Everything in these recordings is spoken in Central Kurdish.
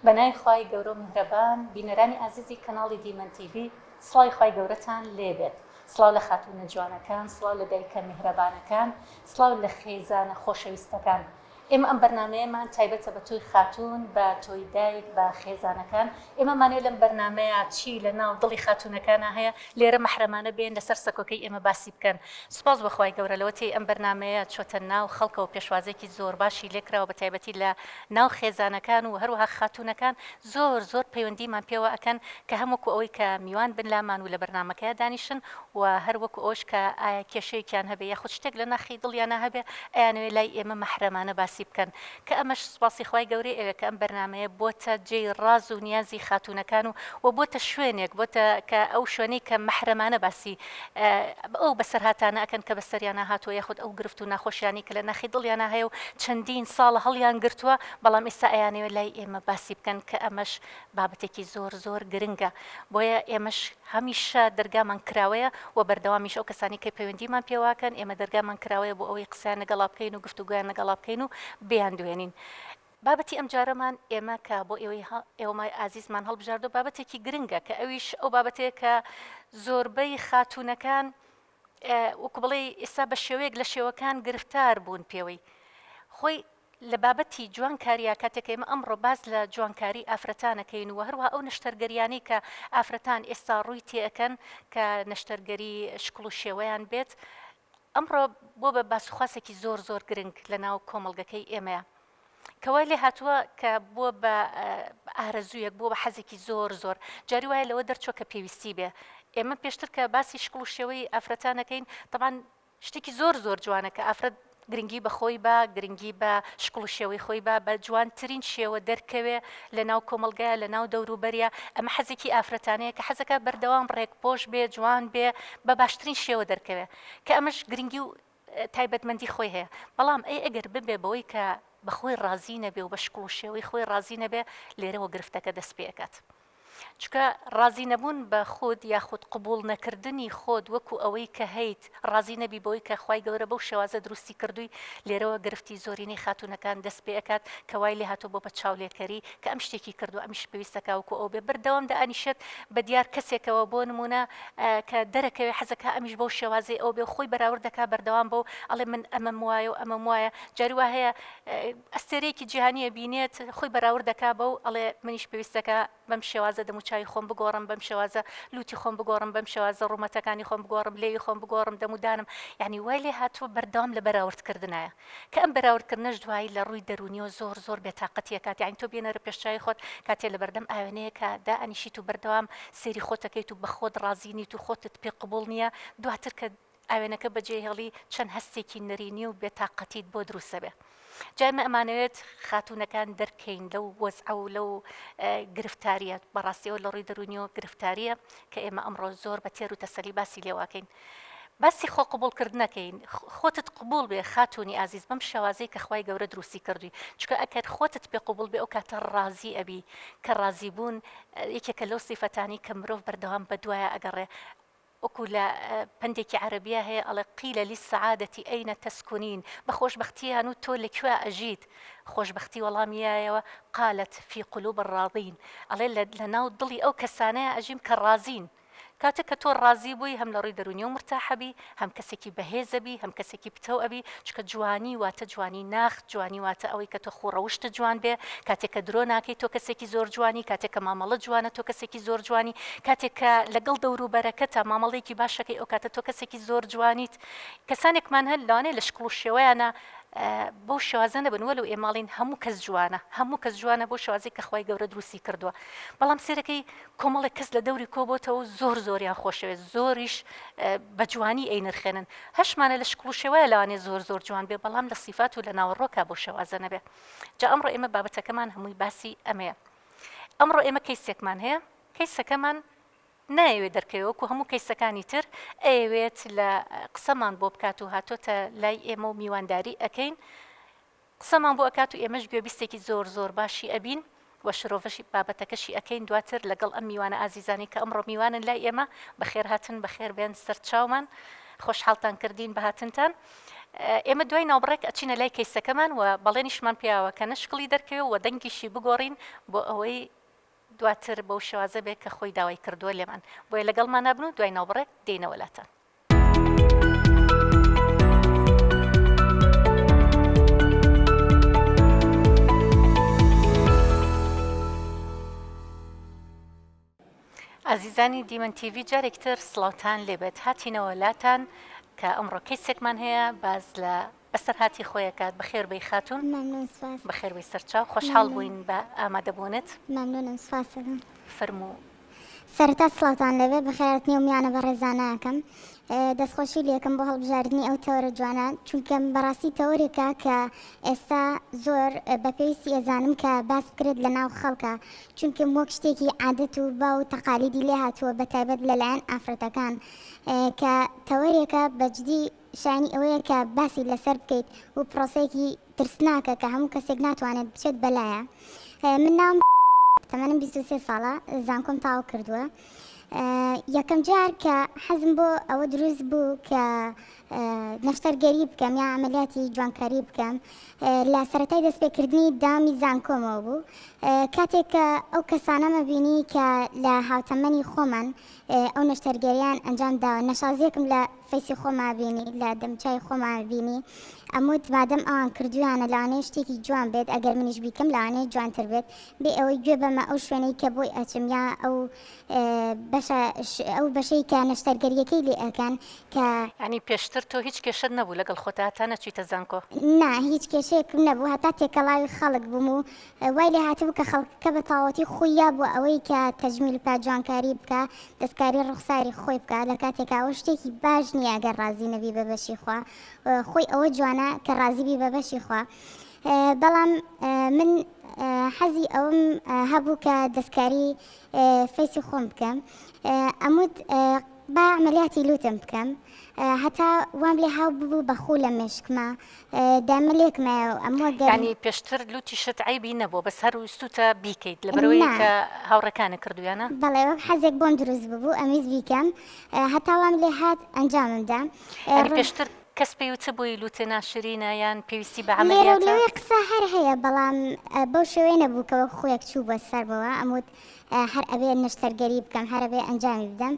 بەناوی خوای گەورەو میهرەبان بینەرانی ئازیزی کەناڵی دیمەن تیڤی سڵاوی خوای گەورەتان لێبێت سڵاو لە خاتوونە جوانەکان سڵاو لە دایکە میهرەبانەکان سڵاو لە خێزانە خۆشەویستەکان ئێمە ئەم بەرنامەیەمان تایبەتە بە تۆی خاتوون، بە تۆی دایک، بە خێزانەکان. ئێمە مانەوێ لەم بەرنامەیە چی لە ناو دڵی خاتوونەکانا هەیە لێرە مەحرەمانە بێن لەسەر سەکۆکەی ئێمە باسی بکەن. سوپاس بۆ خوای گەورە لەوەتەی ئەم بەرنامەیە چۆتە ناو خەڵکەوە پێشوازێکی زۆر باشی لێکراوە بە تایبەتی لە ناو خێزانەکان و هەروەها خاتوونەکان زۆر زۆر پەیوەندیمان پێوە ئەکەن کە هەم وەکو ئەوەی کە میوان بن لامان و لە بەرنامەکەیا دانیشن و هەر وەکو ئەوەش کە ئایا کێشەیەکیان هەبێ یاخود شتێک لە ناخی دڵیانا هەبێ ئەیانەوێ لای ئێمە مەحرەمانە باسی بکەن کە ئەمەش سوپاسی خوای گەورەی ئەوێ کە ئەم بەرنامەیە بۆتە جێی ڕاز و نیازی خاتوونەکان و وە بۆتە شوێنێک بۆتە کە ئەو شوێنەی کە مەحرەمانە باسی ئەو بەسەرهاتانە ئەکەن کە بەسەریانا هاتووە یاخود ئەو گرفت و ناخۆشیانەی کە لە ناخی دڵیانا هەیە و چەندین ساڵە هەڵیان گرتووە بەڵام ئێستا ئەیانەوێ لای ئێمە باسی بکەن کە ئەمەش بابەتێکی زۆر زۆر گرنگە بۆیە ئێمەش هەمیشە دەرگامان کراوەیە و بەردەوامیش ئەو کەسانەی کە پەیوەندیمان پێوەکەن ئێمە دەرگامان کراوەیە بۆ ئەوەی قسەیان لەگەڵا بکەین و گفتوگۆیان لەگەڵا بکەین و بیاندوێنین. بابەتی ئەمجارەمان ئێمە کە بۆ ئێوەی ئێوەمای ئازیزمان هەڵبژاردووە بابەتێکی گرنگە کە ئەویش ئەو بابەتەیە کە زۆربەی خاتوونەکان وەکو بڵێی ئێستا بە شێوەیەک لە شێوەکان گرفتار بوون پێوەی خۆی لە بابەتی جوانکارییا کاتێک کە ئێمە ئەمڕۆ باس لە جوانکاری ئافرەتان ئەکەین و هەروەها ئەو نەشتەرگەریانەی کە ئافرەتان ئێستا ڕووی تێ ئەکەن کە نەشتەرگەری شکڵ و شێوەیان بێت ئەمڕۆ بۆ بە باسوخواسێکی زۆر زۆر گرنگ لە ناو کۆمەڵگەکەی ئێمەیە کە وای لێ هاتووە کە بووە بە ئارەزوویەک بووە بە حەزێکی زۆر زۆر جاری وایە لەوە دەرچووە کە پێویستی بێ ئێمە پێشتر کە باسی شکڵ و شێوەی ئافرەتان ئەکەین تەبعەن شتێکی زۆر زۆر جوانە کە ئافرەت گرنگی بە خۆی با، گرنگی بە شکڵ و شێوەی خۆی با، بە جوانترین شێوە دەرکەوێ لە ناو کۆمەڵگایا، لە ناو دەوروبەریا، ئەمە حەزێکی ئافرەتانەیە کە حەزەکا بەردەوام ڕێک پۆش بێ، جوان بێ، بە باشترین شێوە دەرکەوێ، کە ئەمەش گرنگی و تایبەتمەندی خۆی هەیە، بەڵام ئەی ئەگەر ببێ بەوەی کە بە خۆی ڕازی نەبێ و بە شکڵ و شێوەی خۆی ڕازی نەبێ، لێرەوە گرفتەکە دەست پێ ئەکات. چونکە ڕازی نەبوون بە خود یاخود قبوڵ نەکردنی خۆت وەکو ئەوەی کە هەیت، ڕازی نەبی بەوەی کە خوای گەورە بەو شێوازە دروستی کردووی، لێرەوە گرفتی زۆرینەی خاتوونەکان دەست پێ ئەکات کە وای لێ هاتووە بۆ بە چاولێکەری کە ئەم شتێکی کردووە ئەمیش پێویستەکا وەکو ئەو بێ بەردەوام دائەنیشێت بە دیار کەسێکەوە بۆ نموونە کە دەرەکەوێ حەزەکا ئەمیش بەو شێوازەی ئەو بێ و خۆی بەراورد دەکا بەردەوام بەو ئەڵێ من ئەمەم وایە و ئەمەم وایە جاری وا هەیە ئەستێرەیەکی جیهانی ئەبینێت خۆی بەراورد دەکا بەو ئەڵێ منیش پێویستەکە بەم شێوازە دەموچاوی خۆم بگۆڕم بەم شێوازە لوتی خۆم بگۆڕم بەم شێوازە ڕوومەتەکانی خۆم بگۆڕم لێوی خۆم بگۆڕم دەمودانم یعنی وای لێ هاتووە بەردەوام لە بەراوردکردنایە کە ئەم بەراوردکردنەش دوایی لە ڕووی دەروونیەوە زۆر زۆر بێتاقەتی ئەکات یعنی تۆ بێنەرە پێشچاوی خۆت کاتێ لەبەردەم ئاوێنەیەکە دائەنیشیت و بەردەوام سەیری خۆتەکەیت و بە خۆت ڕازی نیت و خۆتت پێ قبوڵ نییە دواتر کە ئاوێنەکە بەجێهێڵی چەند هەستێکی نەرێنی و بێتاقەتیت بۆ دروست ئەبێ. جا ئێمە ئەمانەوێت خاتوونەکان دەرکەین لەو وەزعە و لەو گرفتاریە، بەڕاستیەوە لە ڕووی دەروونیەوە گرفتاریە کە ئێمە ئەمڕۆ زۆر بە تێر و تەسەلی باسی لێواکەین. باسی خۆ قبوڵکردنەکەین، خۆتت قبوڵ بێ خاتوونی ئازیز بەم شێوازەی کە خوای گەورە دروستی کردووی، چونکە ئەگەر خۆتت پێ قبوڵ بێ ئەو کاتە ڕازی ئەبی، کە ڕازی بوون یەکێکە لەو سیفەتانەی کە مرۆڤ بەردەوام بەدوایا ئەگەڕێ، وەکو لە پەندێکی عەرەبیا هەیە ئەڵێ، قیل للسعادە این تسکنین، بە خۆشبەختیان و تۆ لە کوێ ئەژیت؟ خۆشبەختی وەڵامی یایەوە، قالت فی قلوب الراضین، ئەڵێ لە ناو دڵی ئەو کەسانەیا ئەژیم کە ڕازین. کاتێک کە تۆ ڕازی بووی هەم لە ڕووی دەروونیەوە مورتاح ئەبی، هەم کەسێکی بەهێز ئەبی، هەم کەسێکی پتەو ئەبی، چونکە جوانی واتە جوانی ناخ، جوانی واتە ئەوەی کە تۆ خوو ڕەوشتت جوان بێ، کاتێک کە درۆ ناکەی تۆ کەسێکی زۆر جوانی، کاتێک کە مامەڵەت جوانە تۆ کەسێکی زۆر جوانی، کاتێک کە لەگەڵ دەوروبەرەکەتا مامەڵەیەکی باش ئەکەی ئەو کاتە تۆ کەسێکی زۆر جوانیت. کەسانێکمان هەن لەوانەیە لە شکڵ و شێوەیانا بەو شێوازە نەبن وەلو ئێمە ئەڵێین هەموو کەس جوانە، هەموو کەس جوانە بەو شێوازەی کە خوای گەورە دروستی کردووە، بەڵام سەیرەکەی کۆمەڵێک کەس لە دەوری کۆبۆتەوە و زۆر زۆریان خۆشەوێت زۆریش بە جوانی ئەینرخێنن هەشمانە لە شکڵ و شێوەیە لەوانەیە زۆر زۆر جوان بێ بەڵام لە سیفات و لە ناوەڕۆکا بەو شێوازە نەبێ جا ئەمڕۆ ئێمە بابەتەکەمان هەمووی باسی ئەمەیە ئەمڕۆ ئێمە کەیسێکمان هەیە کەیسەکەمان نایەوێت دەرکەوێ وەکو هەموو کەیسەکانی تر ئەیەوێت لە قسەمان بۆ بکات و هاتۆتە لای ئێمە و میوانداری ئەکەین قسەمان بۆ ئەکات و ئێمەش گوێبیستێکی زۆر زۆر باشی ئەبین و شرۆڤەشی بابەتەکەشی ئەکەین دواتر لەگەڵ ئەم میوانە ئازیزانەی کە ئەمڕۆ میوانن لای ئێمە بەخێرهاتن بەخێربێن سەرچاومان خۆشحاڵتان کردین بە هاتنتان. ئێمە دوای ناوبڕێک ئەچینە لای کەیسەکەمان و بەڵێنیشمان پێیاوە کە نە شکڵی دەرکەوێ و دەنگیشی بگۆڕین بۆ ئەوەی دواتر بەو شێوازە بێ کە خۆی داوای کردووە لێمان. بۆیە لەگەڵمانا بن و دوای ناوبڕێک دێینەوە لاتان. ئازیزانی دیمەن تیڤی جارێکی تر سڵاوتان لێبێت هاتینەوە لاتان کە ئەمڕۆ کەیسێکمان هەیە باس لە بەسەرهاتی خۆی ئەکات بەخێر بێی خاتوون. مەمنون سوپاس. بەخێر بێی سەرچاو خۆشحاڵ مەمنون. بووین بە ئامادەبوونت. مەمنونم سوپاس دەکەم. فەرموو. سەرەتا سڵاوتان لێبێ بەخێرهاتنی ئەو میوانە بەڕێزانە ئەکەم دەستخۆشی لێکەم بۆ هەڵبژاردنی ئەو تەوەرە جوانە چونکە بەڕاستی تەوەرێکە کە ئێستا زۆر بە پێویستی ئەزانم کە باس بکرێت لە ناو خەڵکا چونکم وەک شتێکی عادەت و باو و تەقالیدی لێ هاتووە بەتایبەت لەلایەن ئافرەتەکان کە تەوەرێکە بەجدی شایەنی ئەوەیە کە باسی لەسەر بکەیت و پرۆسەیەکی ترسناکە کە هەموو کەسێک ناتوانێت بچێت بەلایە من ناوم تەمەنم 23 ساڵە زانکۆم تەواو کردووە یەکەم جار کە حەزم بۆ ئەوە دروست بوو کە نەشتەرگەری بکەم یا عملیاتی جوانکاری بکەم لە سەرەتای دەستپێکردنی دامی زانکۆمەوە بوو کاتێک کە ئەو کەسانەمە بینی کە لە هاوتەمەنی خۆمان ئەو نەشتەرگەریان ئەنجام داوە نەشازیەکم لە فەیسی خۆما بینی لە دەمچوی خۆما بینی ئەموت مادەم ئەوان کردویانە لەوانەیە شتێکی جوان بێت ئەگەر منیش بیکەم لەوانەیە جوانتر بێت بێ ئەوەی گوێ بەمە ئەو شوێنەی کە بۆی ئەچم یا ئەو بەشە ئەو بەشەی کە نەشتەرگەریەکەی لێ ئەکەن کە یانی پێشتر تۆ هیچ کێشەت نەبوو لەگەڵ خۆتا هەتا نەچویتە زانکۆ؟ نا هیچ کێشەیەکم نەبوو هەتا تێکەڵاوی خەڵک بووم و وای لێ هاتبوو کە خەڵکەکە بە تەواوەتی خووی یابووە ئەوەی کە تەجمیل بکا، جوانکاری بکا، دەستکاری ڕوخساری خۆی بکا، لە کاتێکا ئەوە شتێکی باش نییە ئەگەر ڕازی نەبی بە بەشی خوا، خۆی ئەوە جوانە کە ڕازی بی بە بەشی خوا. بەڵام من حەزی ئەوەم هەبوو کە دەستکاری فەیسی خۆم بکەم، ئەموت با عەمەلیاتی لوتم بکەم، هەتا وام لێ هاو ببوو بە خوو لە مێشکما دایمە لێکمایە و ئەموە گەر. یانی پێشتر لوتیشت عەیبی نەبووە بەس هەر ویستوتە بیکەیت لەبەرئەوەی نا. کە هاوڕێکانت کردویانە؟ بەڵێ وەک حەزێک بۆم دروست ببوو ئەمویست بیکەم هەتا وام لێ هات ئەنجامم دا. یانی پێشتر کەس پێی وتبووی لوتێ ناشرینە یان پێویستی بە لێرەو عەمەلیاتە؟ لەوێ قسە هەر هەیە بەڵام بەو شێوەیە نەبوو کە وەک خویەک چووبوە سەرمەوە ئەموت هەر ئەبێ نەشتەرگەری بکەم هەر ئەبێ ئەنجامی بدەم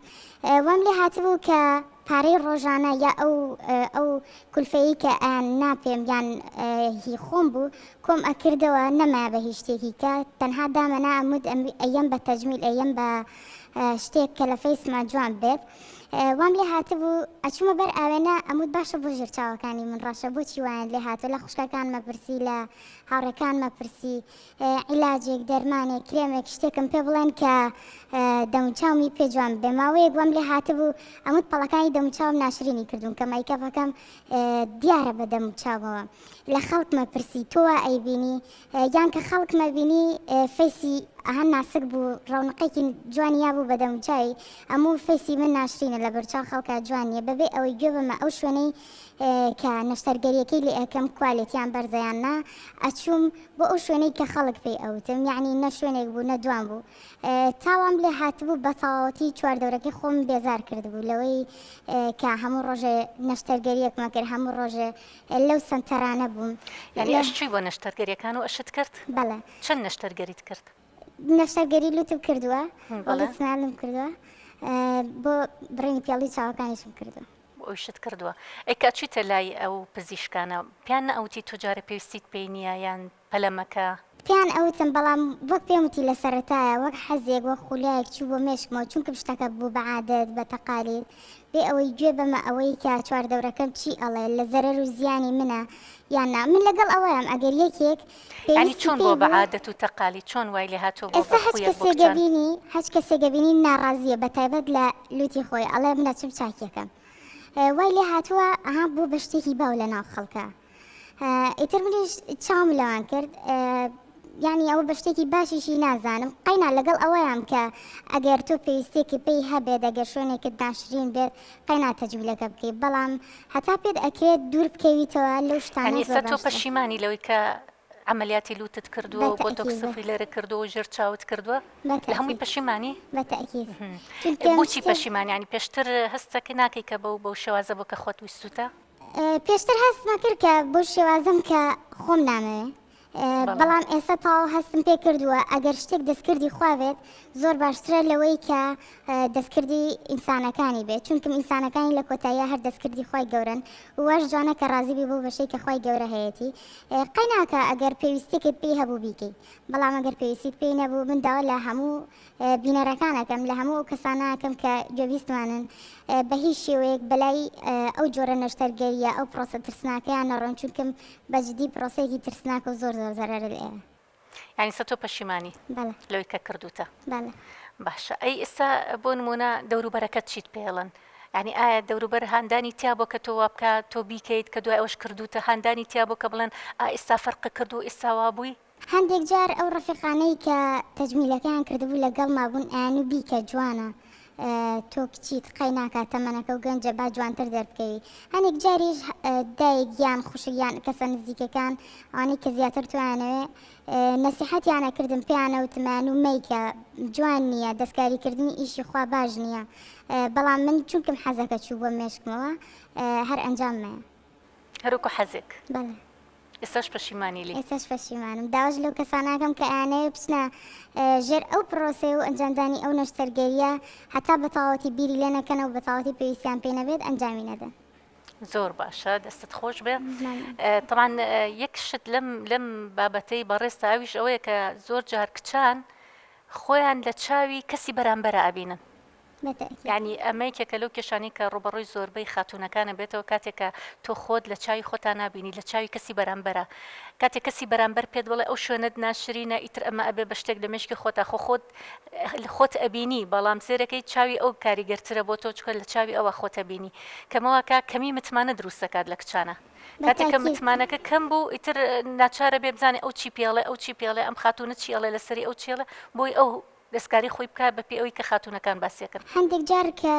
وام لێ هاتبوو کە پارەی ڕۆژانە یا ئەو ئەو کولفەیەی کە ئەیان نا پێم یان هی خۆم بوو کۆم ئەکردەوە نەمایە بە هیچ شتێکی کە تەنها دامەنا ئەموت ئەیەم بە تەجمیل ئەیەم بە شتێک کە لە فەیسما جوان بێت وام لێ هاتبوو ئەچوومە بەر ئاوێنە ئەموت باشە بۆ ژێر چاوەکانی من ڕەشە بۆچی وایان لێ هاتووە لە خوشکەکانمە پرسی لە هاوڕێکانمە پرسی عیلاجێک، دەرمانێک، کرێمێک، شتێکم پێ بڵێن کە دەموچاومی پێ جوان ببێ. ماوەیەک وام لێ هاتبوو ئەموت پەڵەکانی دەموچاوم ناشرینی کردوون کە مەیکەپەکەم دیارە بە دەموچاومەوە. لە خەڵکمە پرسی تۆ وا ئەیبینی؟ یان کە خەڵکمە بینی فەیسی ئەها ناسک بوو ڕەونقێکی جوانی یابوو بە دەموچاوی ئەموو فەیسی من ناشرینە لەبەرچاو خەڵکا جوان نییە بەبێ ئەوەی گوێ بەمە ئەو شوێنەی کە نەشتەرگەریەکەی لێ ئەکەم کوالێتیان بەرزە یان نا ئەچووم بۆ ئەو شوێنەی کە خەڵک پێی ئەوتم یەعنی نە شوێنێک بوو نە دوان بوو تا وام لێ هاتبوو بە تەواوەتی چواردەورەکەی خۆم بێزار کردبوو لەوەی کە هەموو ڕۆژێ نەشتەرگەریەکمە کرد هەموو ڕۆژێ لەو سەنتەرانە بووم یانی ئەش چووی بۆ نەشتەرگەریەکان و ئەشت کرد؟ بەڵێ. چەند نەشتەرگەریت کرد؟ نەشتەرگەری لوتم کردووە، بەڵێ سمایلم کردووە، بۆ بڕینی پێڵوی چاوەکانیشم کردووە. بۆ ئەویشت کردووە. ئەی کە ئەچویتە لای ئەو پزیشکانە پێیان نەئەوتی تۆ جارێ پێویستیت پێی نییە یان پەلە مەکە؟ پێیان ئەوتم بەڵام وەک پێم وتی لە سەرەتایە وەک حەزێک وەک خولیایەک چوو بۆ مێشکمەوە چونکم شتەکە بوو بە عادەت بە تەقالید بێ ئەوەی گوێ بەمە ئەوەی کە چواردەورەکەم چی ئەڵێ لە زەرەر و زیانی منە یان نا من لەگەڵ ئەوەیام ئەگەر یەکێک یانی پێویستی چۆن پێی بووە بە بوو عادەت و تەقالید چۆن وای لێ هاتووە بووە ئێستا بە هەچ خویەک بۆ کەسێک کچان؟ ئەبینی هەچ کەسێک ئەبینی ناڕازیە بە تایبەت لە لوتی خۆی ئەڵێ من ئەچم چاکیەکەم وای لێ هاتووە ئەها بوو بە شتێکی باو لە ناو خەڵکا ئیتر منیش چاوم لەوان کرد یعنی ئەوە بە شتێکی باشیشی نازانم قەینا لەگەڵ ئەوەیام کە ئەگەر تۆ پێویستێکی پێی هەبێت ئەگەر شوێنێکت ناشرین بێت قەینا تەجمیلەکە بکەیت بەڵام هەتا پێت ئەکرێت دوور بکەویتەوە لەو شتانە یانی زۆر ئێستا تۆ باشترە. پەشیمانی لەوەی کە عەمەلیاتی لوتت کردووە و بۆتۆکس و بەتەئکید. فیلەرت کردووە و ژێر چاوت کردووە لە هەمووی بەتەئکید. پەشیمانی؟ بەتەئکید. چونکە بۆچی شتێک. پەشیمانی یانی پێشتر هەستەکە ناکەی کە بەو بەو شێوازە بوو کە خۆت ویستوتە؟ پێشتر هەستمە کرد کە بەو شێوازەم کە خۆم نامەوێ بەڵام ئێستا تەواو هەستم پێ کردووە ئەگەر شتێک دەستکردی خوا بێت زۆر باشترە لەوەی کە دەستکردی ئینسانەکانی بێت چونکم ئینسانەکانی لە کۆتاییە هەر دەستکردی خوای گەورەن و واش جوانە کە ڕازی بی بەو بەشەی کە خوای گەورە هەیەتی قەیناکە ئەگەر پێویستیەکت پێی هەبوو بیکەی بەڵام ئەگەر پێویستیت پێی نەبوو من داوا لە هەموو بینەرەکان ئەکەم لە هەموو ئەو کەسانە ئەکەم کە گوێبیستمانن بە هیچ شێوەیەک بەلای ئەو جۆرە نەشتەرگەریە ئەو پرۆسە ترسناکەیان نەڕۆن چونکم بە جدی پرۆسەیەکی ترسناکە و زۆر زۆر زەرەرت ئەیە. یانی سە تۆ پەشیمانی بەڵێ. لەوەی کە کردوتە؟ بەڵێ. باشە ئەی ئێستا بۆ نمونە دەوروبەرەکەت چیت پێڵن؟ یانی ئایا دەوروبەر هاندانی تیا بۆ کە تۆ وا بکە تۆ بیکەیت کە دوای ئەوەش کردوتە هاندانی تیا بۆ کە بڵێن ئا ئێستا فەرقت کرد و ئێستا وا بووی؟ هەندێک جار ئەو ڕەفیقانەی کە تەجمیلەکەیان کردبوو لەگەڵما بوون ئەیانوو بیکە جوانە تۆ کچیت قەی ناکا تەمەنەکە و گەنجە با جوانتر دەربکەوی هەنێک جاریش دایک یان خوشک یان کەسە نزیکەکان ئەوانەی کە زیاتر تۆیانەوێ نەسیحەتیان ئەکردم پێیان ئەوتم ئەیانوو مەیکە جوان نییە دەستکاریکردنی ئیشی خوا باش نییە بەڵام من چونکم حەزەکە چوو بۆ مێشکمەوە هەر ئەنجاممەیە. هەروەکو حەزێک. بەڵێ. ئێستاش پەشیمانی لێی؟ ئێستاش پەشیمانم. داواش لەو کەسانە ئەکەم کە ئەیانەوێ بچنە ژێر ئەو پرۆسەیە و ئەنجامدانی ئەو نەشتەرگەرییە هەتا بە تەواوەتی بیری لێ نەکەنەوە و بە تەواوەتی پێویستیان پێی نەبێت ئەنجامی نەدەن. زۆر باشە دەستت خۆش بێ. تەبعەن یەک شت لەم لەم بابەتەی بەڕێزتا ئەویش ئەوەیە کە زۆر جار کچان خۆیان لە چاوی کەسی بەرامبەرا ئەبینن. یانی ئەمە یەکێکە لەو کێشانەی کە ڕووبەڕووی زۆربەی خاتوونەکان ئەبێتەوە کاتێک کە تۆ خۆت لە چاوی خۆتا نابینی لە چاوی کەسی بەرامبەرە کاتێک کەسی بەرامبەر پێت بڵێ ئەو شوێنەت ناشرینە ئیتر ئەمە ئەبێ بە شتێک لە مێشکی خۆتا خۆ خۆت خۆت ئەبینی بەڵام سێرەکەی چاوی ئەو کاریگەرترە بۆ تۆ چونکە لە چاوی ئەوە خۆت ئەبینی کەمەوەکە کەمی متمانە دروست دەکات لە کچانە کاتێک کە متمانەکە کەم بوو ئیتر ناچارە بێ بزانێ ئەو چی پێڵێ ئەو چی پێڵێ ئەم خاتوونە چی ئەڵێ لەسەری ئەو چی ئەڵێ بۆی ئەو دەستکاری خۆی بکات بە پێی ئەوەی کە خاتوونەکان باسی ئەکەن. هەندێک جار کە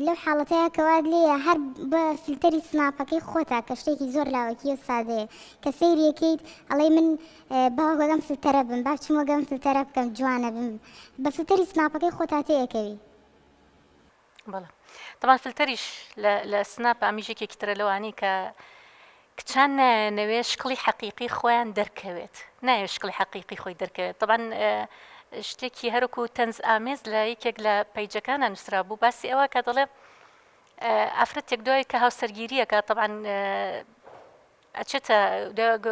لەو حاڵەتەیا کە وات لێیە هەر بە فلتەری سناپەکەی خۆتا کە شتێکی زۆر لاوەکیە و سادەیە کە سەیری ئەکەیت ئەڵێی من با وەک ئەم فلتەرە بم با بچم وەک ئەم فلتەرە بکەم جوانە بم بە فلتەری سناپەکەی خۆتا تێئەکەوی. بەڵێ تەبعەن فلتەریش لە لە سناپ ئەمیش یەکێکی ترە لەوانەی کە کچان نایانەوێ شکڵی حەقیقی خۆیان دەرکەوێت نایەوێت شکڵی حەقیقی خۆی دەرکەوێت تەبعەن شتێکی هەرکو تەنز ئامێز لە یەکێک لە پەیجەکانە نووسرا بوو باسی ئەوە کە دەڵێ ئافرەتێک دوای کە هاوسەرگیریەکە تەبعەن ئەچێتە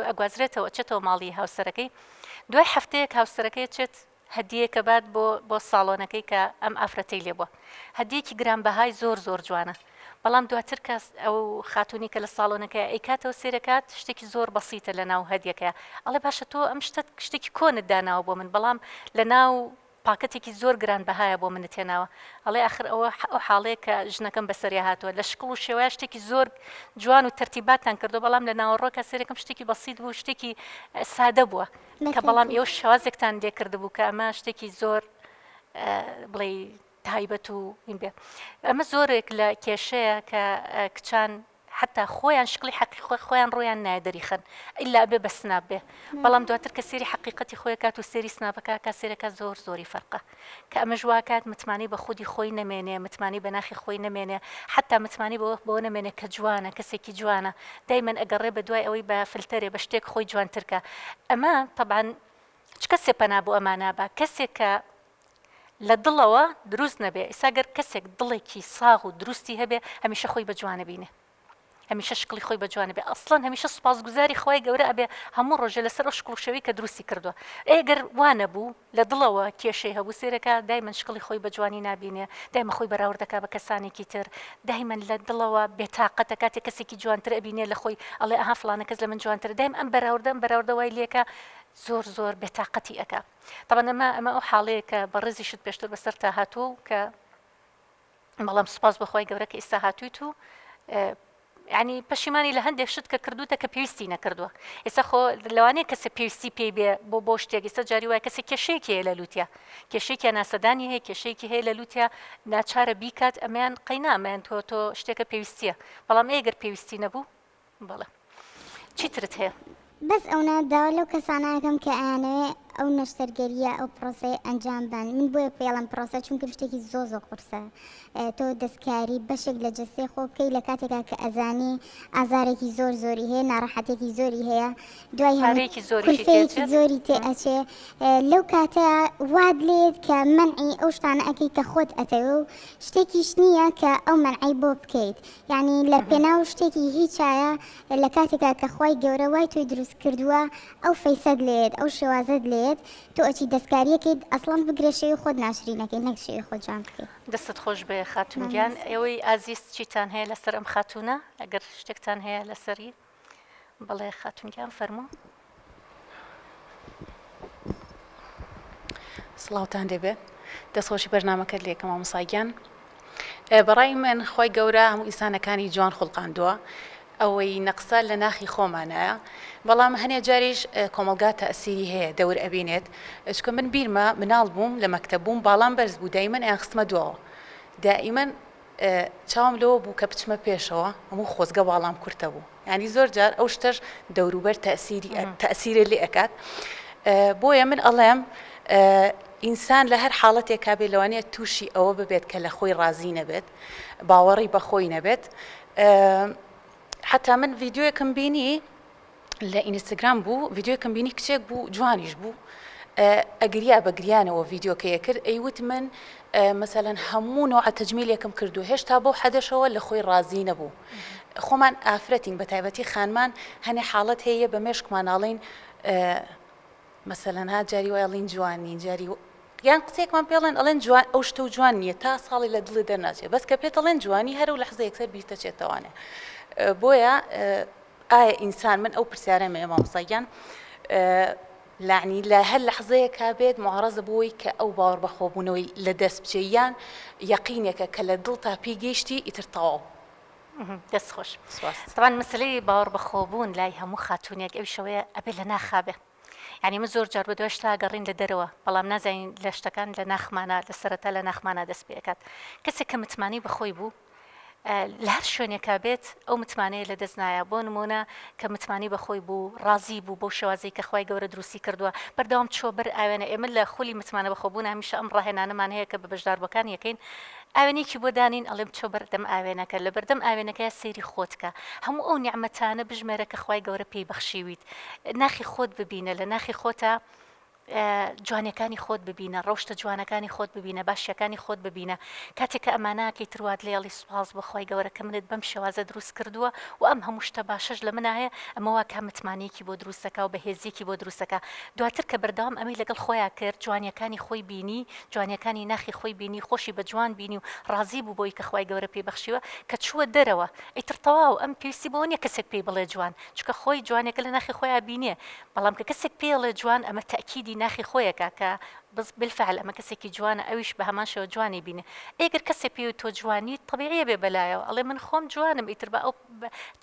ئەگوازرێتەوە ئەچێتەوە ماڵی هاوسەرەکەی دوای هەفتەیەک هاوسەرەکەی چێت هەدیەیەک ئەبات بۆ بۆ ساڵۆنەکەی کە ئەم ئافرەتەی لێ بووە هەدیەکی گرانبەهای زۆر زۆر جوانە بەڵام دواتر کە ئەو خاتونی کە لە ساڵۆنەکەی ئەیکاتەوە سێرەکات شتێکی زۆر بەسیتە لە ناو هەدیەکەیە ئەڵێ باشە تۆ ئەم شتە شتێکی کۆنت داناوە بۆ من بەڵام لە ناو پاکەتێکی زۆر گران بەهایە بۆ منت هێناوە ئەڵێ ئاخر ئەوە ئەو حاڵەیە کە ژنەکەم بەسەریا هاتووە لە شکڵ و شێوەیە شتێکی زۆر جوان و تەرتیباتان کردو بەڵام لە ناوەڕۆکە سێرەکەم شتێکی بەسیت بوو شتێکی سادە بووە کە بەڵام ئێوە شێوازێکتان لێ کردبوو کە ئەمە شتێکی زۆر بڵێ تایبەت و این بێ ئەمە زۆرێک لە کێشەیە کە کچان حتا خۆیان شکلی حەقی خۆی خۆیان ڕۆیان نایە دەریخەن ئیلا ئەبێ بە سناپ بێ بەڵام دواتر کە سێری حەقیقەتی خۆی کات و سێری سناپەکە کا سێرەکە زۆر زۆری فەرقە کە ئەمەش واکات متمانەی بە خودی خۆی نەمێنێ متمانەی بە ناخی خۆی نەمێنێ حتا متمانەی بەوە بەوە نەمێنێ کە جوانە کەسێکی جوانە دایمەن ئەگەڕێ بە دوای ئەوەی بە فلتەرێ بە شتێک خۆی جوانتر کا ئەمە تەبعەن چ کەسێ پەنا بۆ ئەمە نابا کەسێک کە لە دڵەوە دروست نەبێ ئیسا گەر کەسێک دڵێکی ساغ و دروستی هەبێ هەمیشە خۆی بە جوانە بینێ هەمیشە شکڵی خۆی بە جوانە بێ ئەسڵەن هەمیشە سوپاسگوزاری خوای گەورە ئەبێ هەموو ڕۆژێ لەسەر ئەو شکڵ و شێوەی کە دروستی کردووە ئێ گەر وا نەبوو لە دڵەوە کێشەی هەبوو سێرەکە دایمەن شکڵی خۆی بە جوانی نابینێ دایمە خۆی بەراورد دەکا بە کەسانێکی تر دایمەن لە دڵەوە بێتاقەتە کاتێ کەسێکی جوانتر ئەبینێ لە خۆی ئەڵێ ئەها فڵانە کەس لە من جوانترە دایم ئەم بەراوردە ئەم بەراوردە وای لێکا زۆر زۆر بێتاقەتی ئەکا تەبعەن ئەمە ئەمە ئەو حاڵەیە کە بەڕێزیشت پێشتر بەسەرتا هاتووە و کە بەڵام سوپاس بۆ خوای گەورە کە ئیستا هاتوویت و یعنی پەشیمانی لە هەندێک شت کە کردوتە کە پێویستی نەکردووە ئێستا خۆ لەوانەیە کەسە پێویستی پێی بێ بۆ بۆ شتێک ئێستا جاری وایە کەسێک کێشەیەکی هەیە لە لوتیا کێشەیەکی ناسەدانی هەیە کێشەیەکی هەیە لە لوتیا ناچارە بیکات ئەمەیان قەینا ئەمەیان تۆ تۆ شتێکە پێویستیە بەڵام ئەگەر پێویستی نەبوو بەڵێ چیترت هەیە؟ بەس ئەونە داوا لەو کەسانە ئەکەم کە ئەیانەوێ. ئەو نەشتەرگەرییە ئەو پرۆسەیە ئەنجام بەن من بۆیە پێڵم پرۆسە چونکە شتێکی زۆ زۆر قورسە تۆ دەستکاری بەشێک لە جەستەی خۆ بکەی لە کاتێکا کە ئەزانی ئازارێکی زۆر زۆری هەیە ناڕەحەتێکی زۆری هەیە دوای هەموو پارەیەکی زۆریشی کولفەیەکی تێچێت زۆری تێ ئەچێ لەو کاتە وات لێت کە مەنعی ئەو شتانە ئەکەی کە خۆت ئەتەوێ و شتێکیش نییە کە ئەو مەنعەی بۆ بکەیت یعنی لە پێناو شتێکی هیچایە لە کاتێکا کە خوای گەورە وای تۆی دروست کردووە ئەو face ەت لێت ئەو شێوازەت لێت تۆ ئەچی دەستکاریەکەیت ئەسڵەن بگرە شێوی خۆت ناشرینەکەی نەک شێوی خۆت جوان بکەی. دەستت خۆش بێ خاتوون گیان ئێوەی ئازیز چیتان هەیە لەسەر ئەم خاتوونە ئەگەر شتێکتان هەیە لەسەری بەڵێ خاتوون گیان فەرموو. سڵاوتان لێبێ دەستخۆشی بەرنامەکەت لێکەم مامۆستا گیان بەڕای من خوای گەورە هەموو ئینسانەکانی جوان خوڵقاندووە ئەوەی نەقسە لە ناخی خۆمانایە بەڵام هەنێ جاریش کۆمەڵگا تەئسیری هەیە دەور ئەبینێت چونکە من بیرمە مناڵ بووم لە مەکتەب بووم باڵام بەرز بوو دایمەن ئەیانخستمە دواوە دائیمەن چاوم لەوە بوو کە بچمە پێشەوە هەموو خۆزگە باڵام کورتە بوو یانی زۆر جار ئەو شتەش دەوروبەر تەئسیری تەئسیرێ لێ ئەکات بۆیە من ئەڵێم ئینسان لە هەر حاڵەتێکا بێ لەوانەیە تووشی ئەوە ببێت کە لە خۆی ڕازی نەبێت باوەڕی بە خۆی نەبێت حتا من ڤیددیوەکەم بینی لە ئینستاگرام بوو ڤیددیوکەم بینی کچێک بوو جوانیش بوو ئەگریا بە گریانەوە ڤیددیوکەیە کرد ئەیوت من مەسەلەن هەموو نوعە تەجمیلێکم کردو هێشتا بەو حەدەشەوە لە خۆی ڕازی نەبوو خۆمان ئافرەتین بە تایبەتی خانمان هەنێ حاڵەت هەیە بە مێشکمان ئاڵین مەسەلەن ها جاری وای ئەڵین جوان نین جاری یان قسەیەکمان پێڵێن ئەڵێن جوان ئەو شتە و جوان نییە تا ساڵی لە دڵی دەرناچێ بەس کە پێت ئەڵێن جوانی هەرو لەحزە یەکسەر بیرتەچێتەوانێ بۆیە ئایا ئینسان من ئەو پرسیارەم هەیە مامۆستا گیان لەعنی لە هەر لەحزەیەکا بێت معڕەزە بۆی کە ئەو باوەڕ بەخۆبوونەوەی لە دەست بچێ یان یەقینێکە کە لە دڵتا پێی گەیشتی ئیتر تەواو. دەست خۆش. سپاس. تەبعەن مەسەلەی باوەڕ بەخۆبوون لای هەموو خاتوونێک ئەویش ئەوەیە ئەبێ لە ناخا بێ. یانی من زۆر جار بەدوای شتا گەڕین لە دەرەوە بەڵام نازانین لە شتەکان لە ناخمانا لە سەرەتا لە ناخمانا دەست پێ ئەکات. کەسێک کە متمانەی بەخۆی بوو لە هەر شوێنێکا بێت ئەو متمانەیە لە دەست نایە بۆ نمونە کە متمانی بەخۆی بوو ڕازی بوو بەو شێوازەی کە خوای گەورە دروستی کردووە بەردەوام چووە بەر ئاوێنە ئێمە لە خولی متمانە بەخۆبوون هەمیشە ئەم ڕاهێنانەمان هەیە کە بە بەشداربووەکان یەکەین ئاوێنەیەکی بۆ دانین ئەڵێم چۆ بەردەم ئاوێنەکە لە بەردەم ئاوێنەکەیا سەیری خۆت کە هەموو ئەو نیعمەتانە بژمێرە کە خوای گەورە پێی بەخشیویت ناخی خۆت ببینە لە ناخی خۆتا جوانیەکانی خۆت ببینە، ڕەوشتە جوانەکانی خۆت ببینە، باشیەکانی خۆت ببینە، کاتێک کە ئەمانە ئەکەی تر وات لێ ئەڵێی سوپاس بۆ خوای گەورە کە منت بەم شێوازە دروست کردووە و ئەم هەموو شتە باشەش لە منا هەیە، ئەمە وا کا متمانەیەکی بۆ دروست دەکا و بەهێزیەکی بۆ دروست دەکا، دواتر کە بەردەوام ئەمەی لەگەڵ خۆیا کرد، جوانیەکانی خۆی بینی، جوانیەکانی ناخی خۆی بینی، خۆشی بە جوان بینی و ڕازی بوو بەوەی کە خوای گەورە پێی بەخشیوە، کە چووە دەرەوە ئیتر تەواو ئەم پێویستی بەوە نیە کەسێک پێی بڵێ جوان، چونکە خۆی جوانیەکە لە ناخی خۆیا بینێ، بەڵام کە کەسێک پێی ئەڵێ جوان ئەمە تەئکیدی ناخی خۆیەکا کە بز بالفعل ئەمە کەسێکی جوانە ئەویش بە هەمان شێوە جوانی بینێ ئەی گەر کەسێ پێی وت تۆ جوانیت تەبیعیە بێ بەلایەوە ئەڵێ من خۆم جوانم ئیتر با ئەو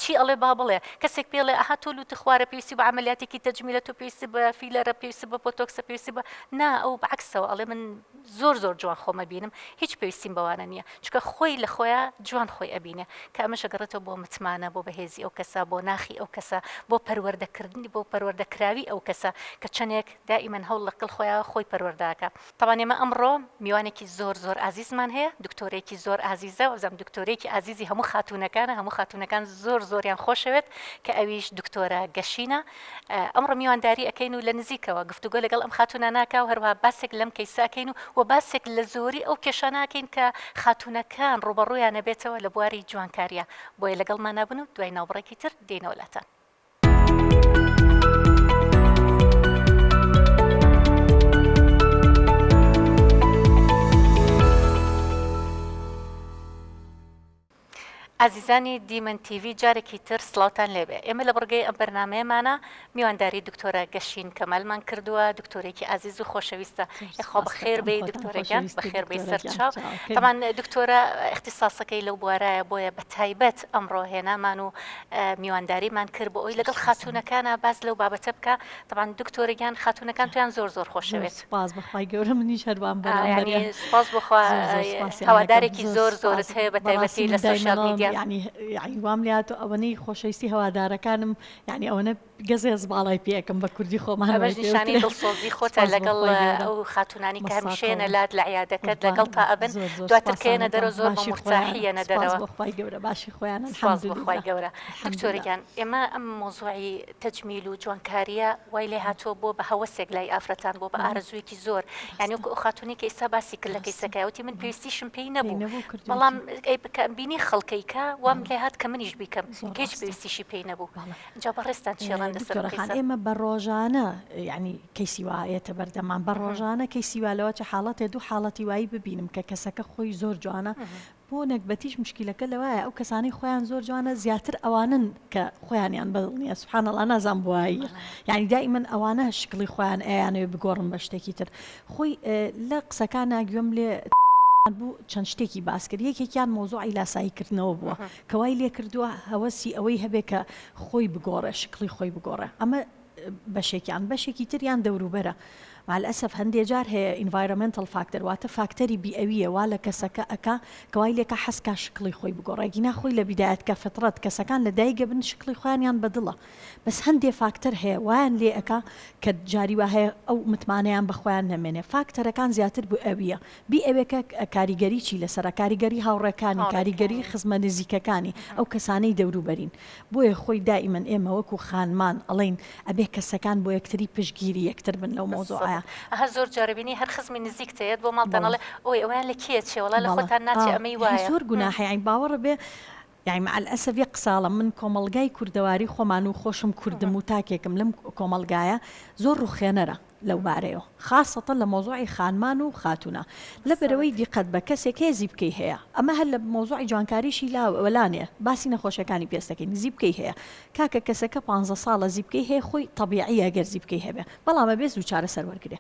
چی ئەڵێ با بڵێ کەسێک پێی ئەڵێ ئەها تۆ لوتت خوارە پێویستی بە عەمەلیاتێکی تەجمیلە تۆ پێویستی بە فیلەرە پێویستی بە بۆتۆکسە پێویستی بە نا ئەو بە عەکسەوە ئەڵێ من زۆر زۆر جوان خۆم ئەبینم هیچ پێویستیم بەوانە نییە چونکە خۆی لە خۆیا جوان خۆی ئەبینێ کە ئەمەش ئەگەڕێتەوە بۆ متمانە بۆ بەهێزی ئەو کەسە بۆ ناخی ئەو کەسە بۆ پەروەردەکردنی بۆ پەروەردەکراوی ئەو کەسە کە چەندێک دائیمەن هەوڵ لەگەڵ خۆیا خۆی پەروەردە ئەکا. تەبعەن ئێمە ئەمڕۆ میوانێکی زۆر زۆر ئازیزمان هەیە دکتۆرێکی زۆر ئازیزە وابزانم دکتۆرێکی ئازیزی هەموو خاتوونەکانە هەموو خاتوونەکان زۆر زۆریان خۆشەوێت کە ئەویش دکتۆرە گەشینە ئەمڕۆ میوانداری ئەکەین و لە نزیکەوە گفتوگۆ لەگەڵ ئەم خاتوونانە ئەکا و هەروەها باسێک لەم کەیسە ئەکەین و و باسێک لە زۆری ئەو کێشانە ئەکەین کە خاتوونەکان ڕووبەڕوویان ئەبێتەوە لە بواری جوانکارییا بۆیە لەگەڵمانا بن و دوای ناوبڕێکی تر دێینەوە لاتان. ئازیزانی دیمەن تیڤی جارێکی تر سڵاوتان لێبێ ئێمە لە بڕگەی ئەم بەرنامەیەمانە میوانداری دکتۆرە گەشین کەمالمان کردووە دکتۆرێکی ئازیز و خۆشەویستە یاخوا بەخێر بێی دکتۆرە گیان بەخێر بێی سەرچاو تەبعەن دکتۆرە ئیختیساسەکەی لەو بوارایە بۆیە بە تایبەت ئەمڕۆ هێنامان و میوانداریمان کرد بۆ ئەوی لەگەڵ خاتوونەکانە باس لەو بابەتە بکە تەبعەن دکتۆرە گیان خاتوونەکان تویان زۆر زۆر خۆشەوێت. سوپاس بەخوای گەورە منیش هەروام بەرامبەریان. یانی سوپاس بۆ خوا زۆر زۆر سوپاسیان دەکەم. هەوادارێکی زۆر زۆر سوپاس زۆرت هەیە بە بەڕاستی تایبەتی من لە دایمەن سۆشیال ئەڵێم میدیا. یانی یانی وام لێ هاتووە ئەوەنەی خۆشەویستی هەوادارەکانم یانی ئەوەنە گەزێز باڵای پێ ئەکەم بە کوردی خۆمان ئەمەش وای پێ نیشانەی وترێ دڵسۆزی خۆتە سپاس بۆ لەگەڵ خوای گەورە ئەو خاتوونانەی کە هەمیشە مەساقەوە یەنە لات لە عیادەکەت قوربانم لەگەڵتا ئەبن زۆر زۆر دواتر کە سپاسان یەنە ئەکەم دەرەوە زۆر بە باشی مورتاحی خۆیانە یەنە سپاس دەرەوە بۆ خوای گەورە باشی خۆیانە سپاس بۆ خوای الحمدللە گەورە دکتۆرە الحمدللە گیان ئێمە ئەم مەوزوعی تەجمیل و جوانکاریە وای لێ هاتووە بۆ بە هەوەسێک لای ئافرەتان بۆ بە بەڵێ ئارەزوویەکی زۆر یانی ڕاستە وەکو ئەو خاتوونەی کە ئیستا باسی کرد لە ڕاستە کەیسەکەیا وتی من بەڵێ پێویستیشم پێی پێی نەبوو نەبوو بەڵام کردوویەتی ئەی کە بینی خەڵکەی کە وام بەڵێ لێ هات کە منیش بیکەم زۆر کە هیچ ڕاستە پێویستیشی پێی نەبوو بەڵێ جا بەڕێزتان چی ئەڵێن لەسەر ئەو دکتۆرە خان کەیسە؟ ئێمە بە ڕۆژانە یانی کەیسی وا ئەیەتە بەردەممان بە ڕۆژانە کەیسی وا لەوەچە حاڵەتێ دوو حاڵەتی وایی ببینم کە کەسەکە خۆی زۆر جوانە بۆ نەگبەتیش مشکیلەکە لەوایە ئەو کەسانەی خۆیان زۆر جوانە زیاتر ئەوانەن کە خۆیانیان بەدڵ نیە سبحان اللە نازانم بۆ واییە یانی دائیمەن ئەوانە شکڵی خۆیان ئەیانەوێ بگۆڕن بە شتێکی تر خۆی لە قسەکانا گوێم لێ بوو چەند شتێکی باس کرد یەکێکیان مەوزوعی لاسایی کردنەوە بووە کە وای لێ کردووە هەوەسی ئەوەی هەبێ کە خۆی بگۆڕێ شکڵی خۆی بگۆڕێ ئەمە بەشێکیان بەشێکی تریان دەوروبەرە مع الاسف هەندێ جار هەیە environmental factor واتە فاکتەری بیئەویە وا لە کەسەکە ئەکا کە وای لێکا حەز کا شکڵی خۆی بگۆڕێ گینا خۆی لە بیدایەت کە فطرەت کەسەکان لە دایک ئەبن شکڵی خۆیانیان بە دڵە بەس هەندێ فاکتەر هەیە وایان لێ ئەکا کە جاری وا هەیە ئەو متمانەیان بە خۆیان نەمێنێ فاکتەرەکان زیاتر بئەویە بیئەوێکە کاریگەریی لەسەرە کاریگەری هاوڕێکانی کاریگەری هاوڕێکانی. خزمە نزیکەکانی ئەو کەسانەی دەوروبەرین بۆیە خۆی دائیمەن ئێمە وەکو خانمان ئەڵێین ئەبێ کەسەکان بۆ یەکتری پشتگیری یەکتر بن لەو بالضبط مەوزوعەیا. ئەها زۆر جار ئەبینی هەر خزمی نزیکت ئەیەت بۆ ماڵتان بەڵێ. ئەڵێ ئۆی ئەوەیان لە کێ ئەچێ وەڵا لە بەڵێ خۆتان ئا ناچێ ئەمەی یەعنی وایە زۆر هم. گوناحە یەعنی باوەڕە بێ یەعنی مع الاسف یەک قسە ئەڵێم من کۆمەڵگای کوردەواری خۆمان و خۆشم کوردم و تاکێکم لەم کۆمەڵگایە زۆر ڕوخێنەرە لەو بارەیەوە خاسەتەن لە مەوزوعی خانمان و خاتوونە لە بەرەوەی بالضبط. دیقەت بە کەسێک هەیە زیپکەی هەیە ئەمە هەر لە مەوزوعی جوانکاریشی لا وەلانێ باسی نەخۆشیەکانی پێست دەکەین زیپکەی هەیە کاکە کەسەکە پانزە ساڵە زیپکەی هەیە خۆی تەبیعیە گەر زیپکەی هەبێ بەڵام ئەبێ زوو چارەسەر وەرگرێ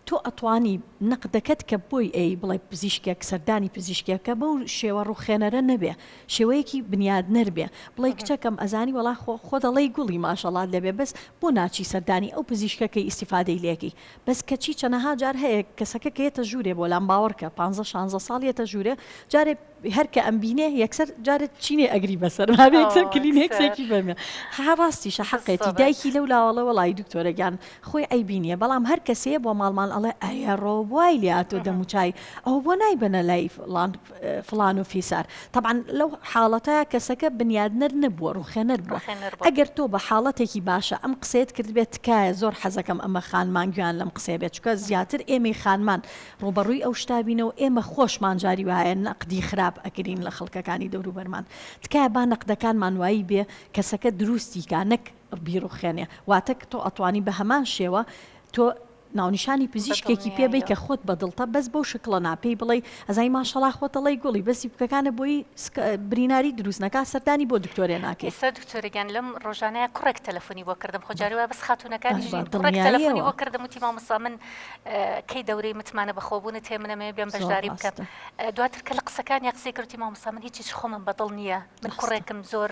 تۆ ئەتوانی نەقدەکەت کە بۆی ئەی بڵێ پزیشکێک سەردانی پزیشکێکە بەو شێوە ڕوخێنەرە نەبێ شێوەیەکی بنیادنەر بێ بڵێی کچەکەم ئەزانی وەڵا خۆ خۆت ئەڵێی گوڵی ماشەڵات لێبێ بەس بۆ ناچی سەردانی ئەو پزیشکە کەی ئیستیفادەی لێکەی بەس کەچی چەنەها جار هەیە کەسەکە کە یەتە ژوورێ بۆ لام باوەڕکە پانزە شانزە ساڵ یەتە ژوورێ جارێ هەر کە ئەمبینێ یەکسەر جارێ چینێ ئەگری بەسەر مابێ یەکسەر ئەوە کلینێکسێکی یەکسەر بەمێ ها ڕاستیشە حەقێتی بالضبط. دایکی لەو لاوەڵێ وەڵی دکتۆرە گیان خۆی عەیبی نیە بەڵام هەر کەسێ بۆ ماڵمان ئەڵێ ئەیەڕۆ وای لێهاتوە دەموچای ئەوە بۆ نایبەنە لای فڵان فڵان و فیسار تەبعەن لەو حاڵەتە کەسەکە بنیادنەر نەبووە ڕوخێنەر بووە ڕوخێنەر بووە. ئەگەر تۆ بە حاڵەتێکی باشە ئەم قسەیەت کردبێت تکایە زۆر حەزەکەم ئەمە خانمان گوێیان لەم قسەیە بێت چونکە زیاتر ئێمەی خانمان ڕووبەڕووی ئەو شتە بینەوە ئێمە خۆشمان جاری وایە نەقدی خراپ ئەگرین لە خەڵکەکانی دەوروبەرمان تکایە با نەقدەکانمان وایی بێ کەسەکە دروستی کا نەک بیڕوخێنێ واتە تۆ ئەتوانی بە هەمان شێوە تۆ ناونیشانی پزیشکێکی پێ بەی کە بەدڵنیاییەوە. خۆت بە دڵتە بەس بەو شکڵە نا پێی بڵێی ئەزانی ماشەڵا خۆت ئەڵێی گوڵی بەس زیپکەکانت بۆی بریناری دروست نەکا سەردانی بۆ دکتۆرێ ناکەی. ئێستا دکتۆرە گیان لەم ڕۆژانەیا کوڕێک تەلەفۆنی بۆ کردم خۆ جاری وایە بەس خاتوونەکانیش بە نین کوڕێک تەلەفۆنی دڵنیاییەوە. بۆ کردم وتی مامۆستا من کەی دەورەی متمانە بەخۆبوونت هەیە من ئەمەوێ بێم زۆر بەشداری بکەم ڕاستە. دواتر کە لە قسەکانیا قسەی کرد وتی مامۆستا من هیچ هیچ خۆمم بە دڵ نییە من ڕاستە. کوڕێکم زۆر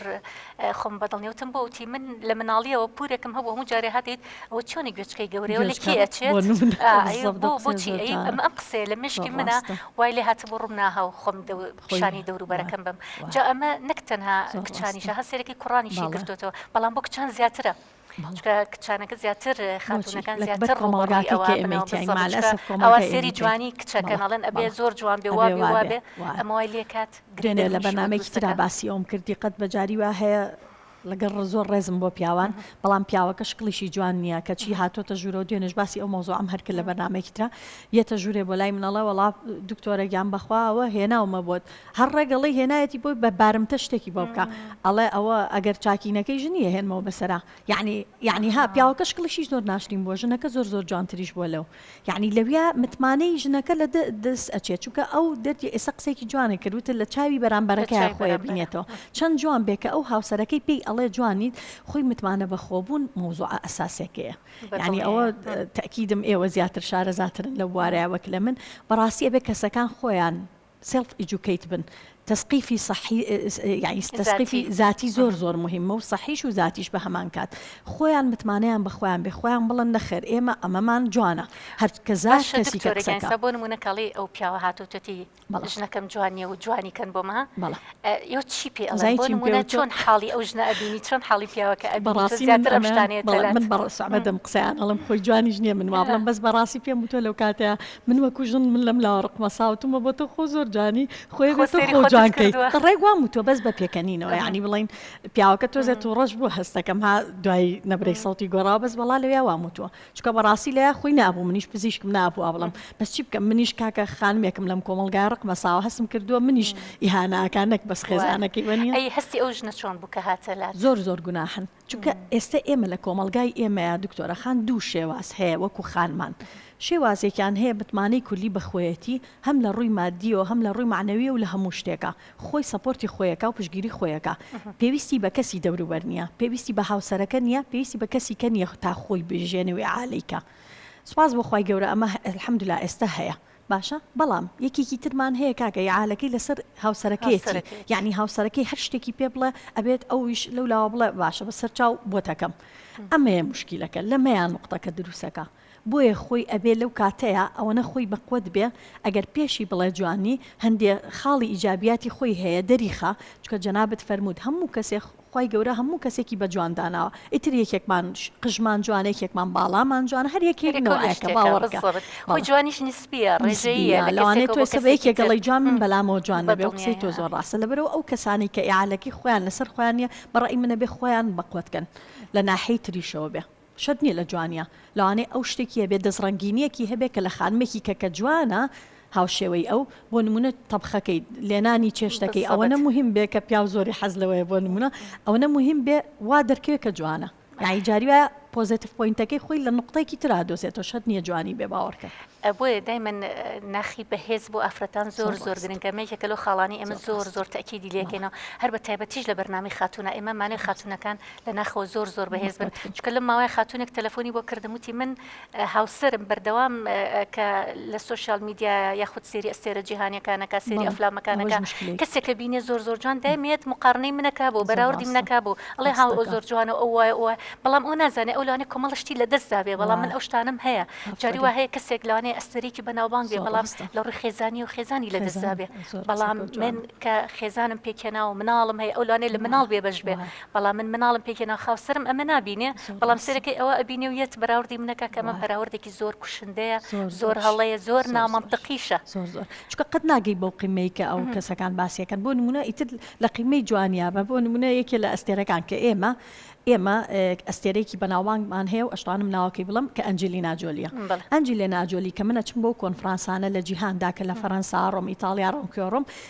خۆم بە دڵ نییە وتم بۆ وتی من لە مناڵیەوە پورێکم هەبوو هەموو جارێ هاتیت ئەوە چۆنە گوێچکەی گەورەیە لە گوێچکە کێ بۆ ئەچێت نمونە ئا ئەی بالضبط بۆ ئەو قسەیە بۆچی زۆر ئەی جوانە ئەمە ئەم قسەیە لە زۆر مێشکی منە ڕاستە وای لێ هاتبوو ڕووم ناها و خۆم دەو خۆی پیشانی وایە دەوروبەرەکەم بەم وایە جا ئەمە نەک تەنها زۆر ڕاستە کچانیشە هەر سەیرەکەی کوڕانیشی بەڵێ گرتۆتەوە بەڵام بۆ کچان زیاترە بەڵێ چونکە کچانەکە زیاتر بۆچی خاتوونەکان لەبەر زیاتر ڕووبەڕووی کۆمەڵگاکەی ئەوە کە ئێمەی ئەبنەوە تیاین بالضبط مع چونکە الاسف ئەوا کۆمەڵگای سەیری ئێمەی تیاین جوانی کچەکەن بەڵێ ئەڵێن ئەبێ بەڵێ زۆر جوان بێ وا ئەبێ بێ وا وابێ بێ وایە ئەمە وای لێکات گرێ دوێنێ لە دەروونیشی بۆ بەرنامەیەکی دروست ترا دەکا. باسی ئەوم کرد دیقەت بە جاری وا هەیە لەگەڵ زۆر ڕێزم بۆ پیاوان بەڵام پیاوەکە شکڵیشی جوان نییە کەچی هاتۆتە ژوورەوە دوێنێش باسی ئەو مەوزوعەم هەر کرد لە بەرنامەیەکی ترا یەتە ژوورێ بۆ لای من ئەڵێ وەڵا دکتۆرە گیان بەخوا ئەوە هێناومە بۆت هەر ڕێک ئەڵێی هێنایەتی بۆی بە بارمتە شتێکی بۆ بکا ئەڵێ ئەوە ئەگەر چاکی نەکەی ژنی ئەهێنمەوە بەسەرا یەعنی یەعنی ها پیاوەکە شکڵیشی زۆر ناشرین بووە ژنەکە زۆر زۆر جوانتریش بووە لەو یەعنی لەویا متمانەی ژنەکە لە دەست ئەچێت چونکە ئەو دەردی ئێستا قسەیەکی جوانی کرد وتت لە چاوی بەرامبەرەکەیا خۆی ئەبینێتەوە چەند جوان بێ کە ئەو هاوسەرەکەی پێی ئەڵێ جوانیت خۆی متمانە بەخۆبوون مەوزوعە ئەساسێکەیە یەعنی ئەوە تەئکیدم ئێوە زیاتر شارەزاترن لەو بوارەیا وەک لە من بەڕاستی ئەبێ کەسەکان خۆیان self educate بن. تەسقیفی سەحی یانی تەسقیفی زاتی زۆر زۆر موهیمە و سەحیش و زاتیش بە هەمان کات خۆیان متمانەیان بە خۆیان بێ خۆیان بڵێن نەخێر ئێمە ئەمەمان جوانە هەر کە زار باشە کەسی کە دکتۆرە گیان قسەکا ئێستا بۆ نموونە کاڵی ئەو پیاوە هاتووتەتی بەڵێ ژنەکەم جوان نییە و جوانی کەن بۆ مە بەڵێ ئێوە چی پێ ئەڵێن زانی بۆ چیم پێ نموونە وتووە چۆن حاڵی ئەو ژنە ئەبینی چۆن حاڵی پیاوەکە ئەبینی تۆ بەڕاستی من زیاتر ئەم ئەمە شتانەیە بەڵێ تەلات من بەڕ سەعبەدەم قسەیان ئەڵێم خۆی جوانیش نییە من وا بڵێم بەس بەڕاستی پێم وتووە لەو کاتەیا من وەکو ژن من لەم لاوە ڕقمە ساوتومە بۆ تۆ خۆ زۆر جوانی خۆی خۆ بێ تۆ سەیری خۆ خۆتت جوان کەی کردووە. ڕێک وام وتووە بەس بە پێکەنینەوە یانی بڵێین پیاوەکە تۆزێ توڕەش بوو هەستەکەم ها دوای نەبرەی سەوتی گۆڕاوە بەس وەڵا لەویا وام وتووە چونکە بەڕاستی لەیا خۆی نابوو منیش پزیشکم نابوو وا بڵێم بەس چی بکەم منیش کاکە خانمێکم لەم کۆمەڵگایە ڕقمە ساوە هەستم کردووە منیش ئیهانە ئەکا نەک بەس وایە خێزانەکەی وەنیە؟ ئەی هەستی ئەو ژنە چۆن بوو کە هاتە لات؟ زۆر زۆر گوناحن چونکە ئێستە ئێمە لە کۆمەڵگای ئێمەیا دکتۆرە خان دوو شێواز هەیە وەکو خانمان شێوازێکیان هەیە متمانەی کولی بە خۆیەتی هەم لە ڕووی مادیەوە هەم لە ڕووی مەعنەویەوە لە هەموو شتێکا خۆی support ی خۆیەکا و پشتگیری خۆیەکا پێویستی بە کەسی دەوروبەر نیە پێویستی بە هاوسەرەکە نیە پێویستی بە کەسی کە نیە تا خۆی بژێنێ و ئیعالەی کا سوپاس بۆ خوای گەورە ئەمە الحمدللە ئێستە هەیە باشە بەڵام یەکێکی ترمان هەیە کاکە ئیعالەکەی لەسەر هاوسەرەکەیەتی هاوسەرەکەیەتی. یەعنی هاوسەرەکەی هەر شتێکی پێ بڵێ ئەبێت ئەویش لەو لاوە بڵێ باشە بەسەر چاو بۆتەکەم ئەمەیە موشکیلەکە لەمەیا نوقتەکە دروسەکا بۆیە خۆی ئەبێ لەو کاتەیا ئەوەنە خۆی بەقوەت بێ ئەگەر پێشی بڵێ جوانی هەندێ خاڵی ئیجابیاتی خۆی هەیە دەریخا چونکە جەنابت فەرمووت هەموو کەسێ خوای گەورە هەموو کەسێکی بە جوان داناوە ئیتر یەکێکمان قژمان جوانە یەکێکمان باڵامان جوانە هەر یەکێک هەریەکەو لە نەوعێکە شتێکە باوەڕکە بالضبط خۆی بەڵێ جوانیش نسبیە ڕێژەییە نسبیە لە لەوانەیە کەسێکەوە تۆ بۆ ئێستا بە کەسێکی یەکێک تر ئەڵێی جوان من بەلامەوە جوان نەبێ ئەو قسەی بەدڵنیایە تۆ زۆر ڕاستە لەبەرئەوە ئەو کەسانەی کە ئیعالەکەی خۆیان لەسەر خۆیان نیە بە ڕەئی من ئەبێ خۆیان بەقوەت کەن لە ناحیەی تریشەوە بێ شەرت نیە لە جوانیا لەوانەیە ئەو شتێکی هەبێ دەست ڕەنگینیەکی هەبێ کە لە خانمێکی کە کە جوانە هاوشێوەی ئەو بۆ نمونە تەبخەکەی لێنانی چێشتەکەی ئەوەنە بالضبط. موهیم بێ کە پیاو زۆری حەز لەوەیە بۆ نمونە ئەوەنە موهیم بێ وا دەرکەوێ کە جوانە یانی جاری وایە positive point ەکەی خۆی لە نوقتەیەکی ترا دۆزێتەوە شەرت نیە جوانی بێ باوەڕکە. بۆیە دایمەن ناخی بەهێز بۆ ئافرەتان زۆر زۆر زۆر ڕاستە. گرنگە ئەمە یەکێکە لەو خاڵانەی ئێمە زۆر زۆر ڕاستە. زۆر تەئکیدی بەڵێ. لێکەینەوە هەر بە تایبەتیش لە بەرنامەی خاتوونە ئێمە مانەوێ ڕاستە. خاتوونەکان لە ناخەوە زۆر زۆر بەهێز بن بەقوەت بن. چونکە لەم ماوەیە خاتوونێک تەلەفۆنی بۆ کردم وتی من هاوسەرم بەردەوام کە لە social media یاخود سێری ئەستێرە جیهانیەکانەکە سێری بەڵێ ئەوەش ئەفلامەکانەکە مشکلەیەکی کەسێکە بینێ زۆر زۆر جوان دایمێت مقارنەی منەکە بۆ زۆر بەراوردی ڕاستە منەکە بۆ ئەڵێ ها ئەو ڕاستەکە. زۆر جوانە ئەو وایە ئەو وایە بەڵام ئەو نازانێ ئەو لەوانەیە کۆمەڵە شتی لە دەست دابێ بەڵام من وایە ئەو شتانەم هەیە جاری وا ئافەرین. هەیە کەسێک لەوانەیە ئەستێرەیەکی بەناوبانگ بێ زۆر بەڵام ڕاستە. لە ڕووی خێزانیەوە خێزانی لە دەست خێزان دابێ زۆر بەڵام قسەکەو من جوانە. کە خێزانم پێکهێناوە مناڵم هەیە ئەو لەوانەیە لە مناڵ وایە بێبەش بێ وایە. بەڵام من مناڵم پێکهێناوە خاوسەرم ئەمە نابینێ زۆر بەڵام ڕاستە. سەیرەکەی ئەوە ئەبینێ و یەت بەراوردی منەکا کە ئەمە وایە. بەراوردێکی زۆر کوشندەیە زۆر زۆر زۆریش. هەڵەیە زۆر زۆر زۆر. نامەنتقیشە. زۆر زۆر. چونکە قەت ناگەی بەو قیمەی کە ئەو کەسەکان باسی ئەکەن بۆ نموونە ئیتر لە قیمەی جوانیا بە بۆ نموونە یەکێ لە ئەستێرەکان کە ئێمە ئێمە ئەستێرەیەکی بەناوبانگمان هەیە و ئەشتوانم ناوەکەی بڵێم کە ئەنجلینا جۆلیە. بەڵێ. ئەنجلینا جۆلی کە من ئەچم بەو کۆنفرانسانە لە جیهاندا کە لە فەرەنسا ڕۆم ئیتاڵیا ڕۆم کوێ ڕۆم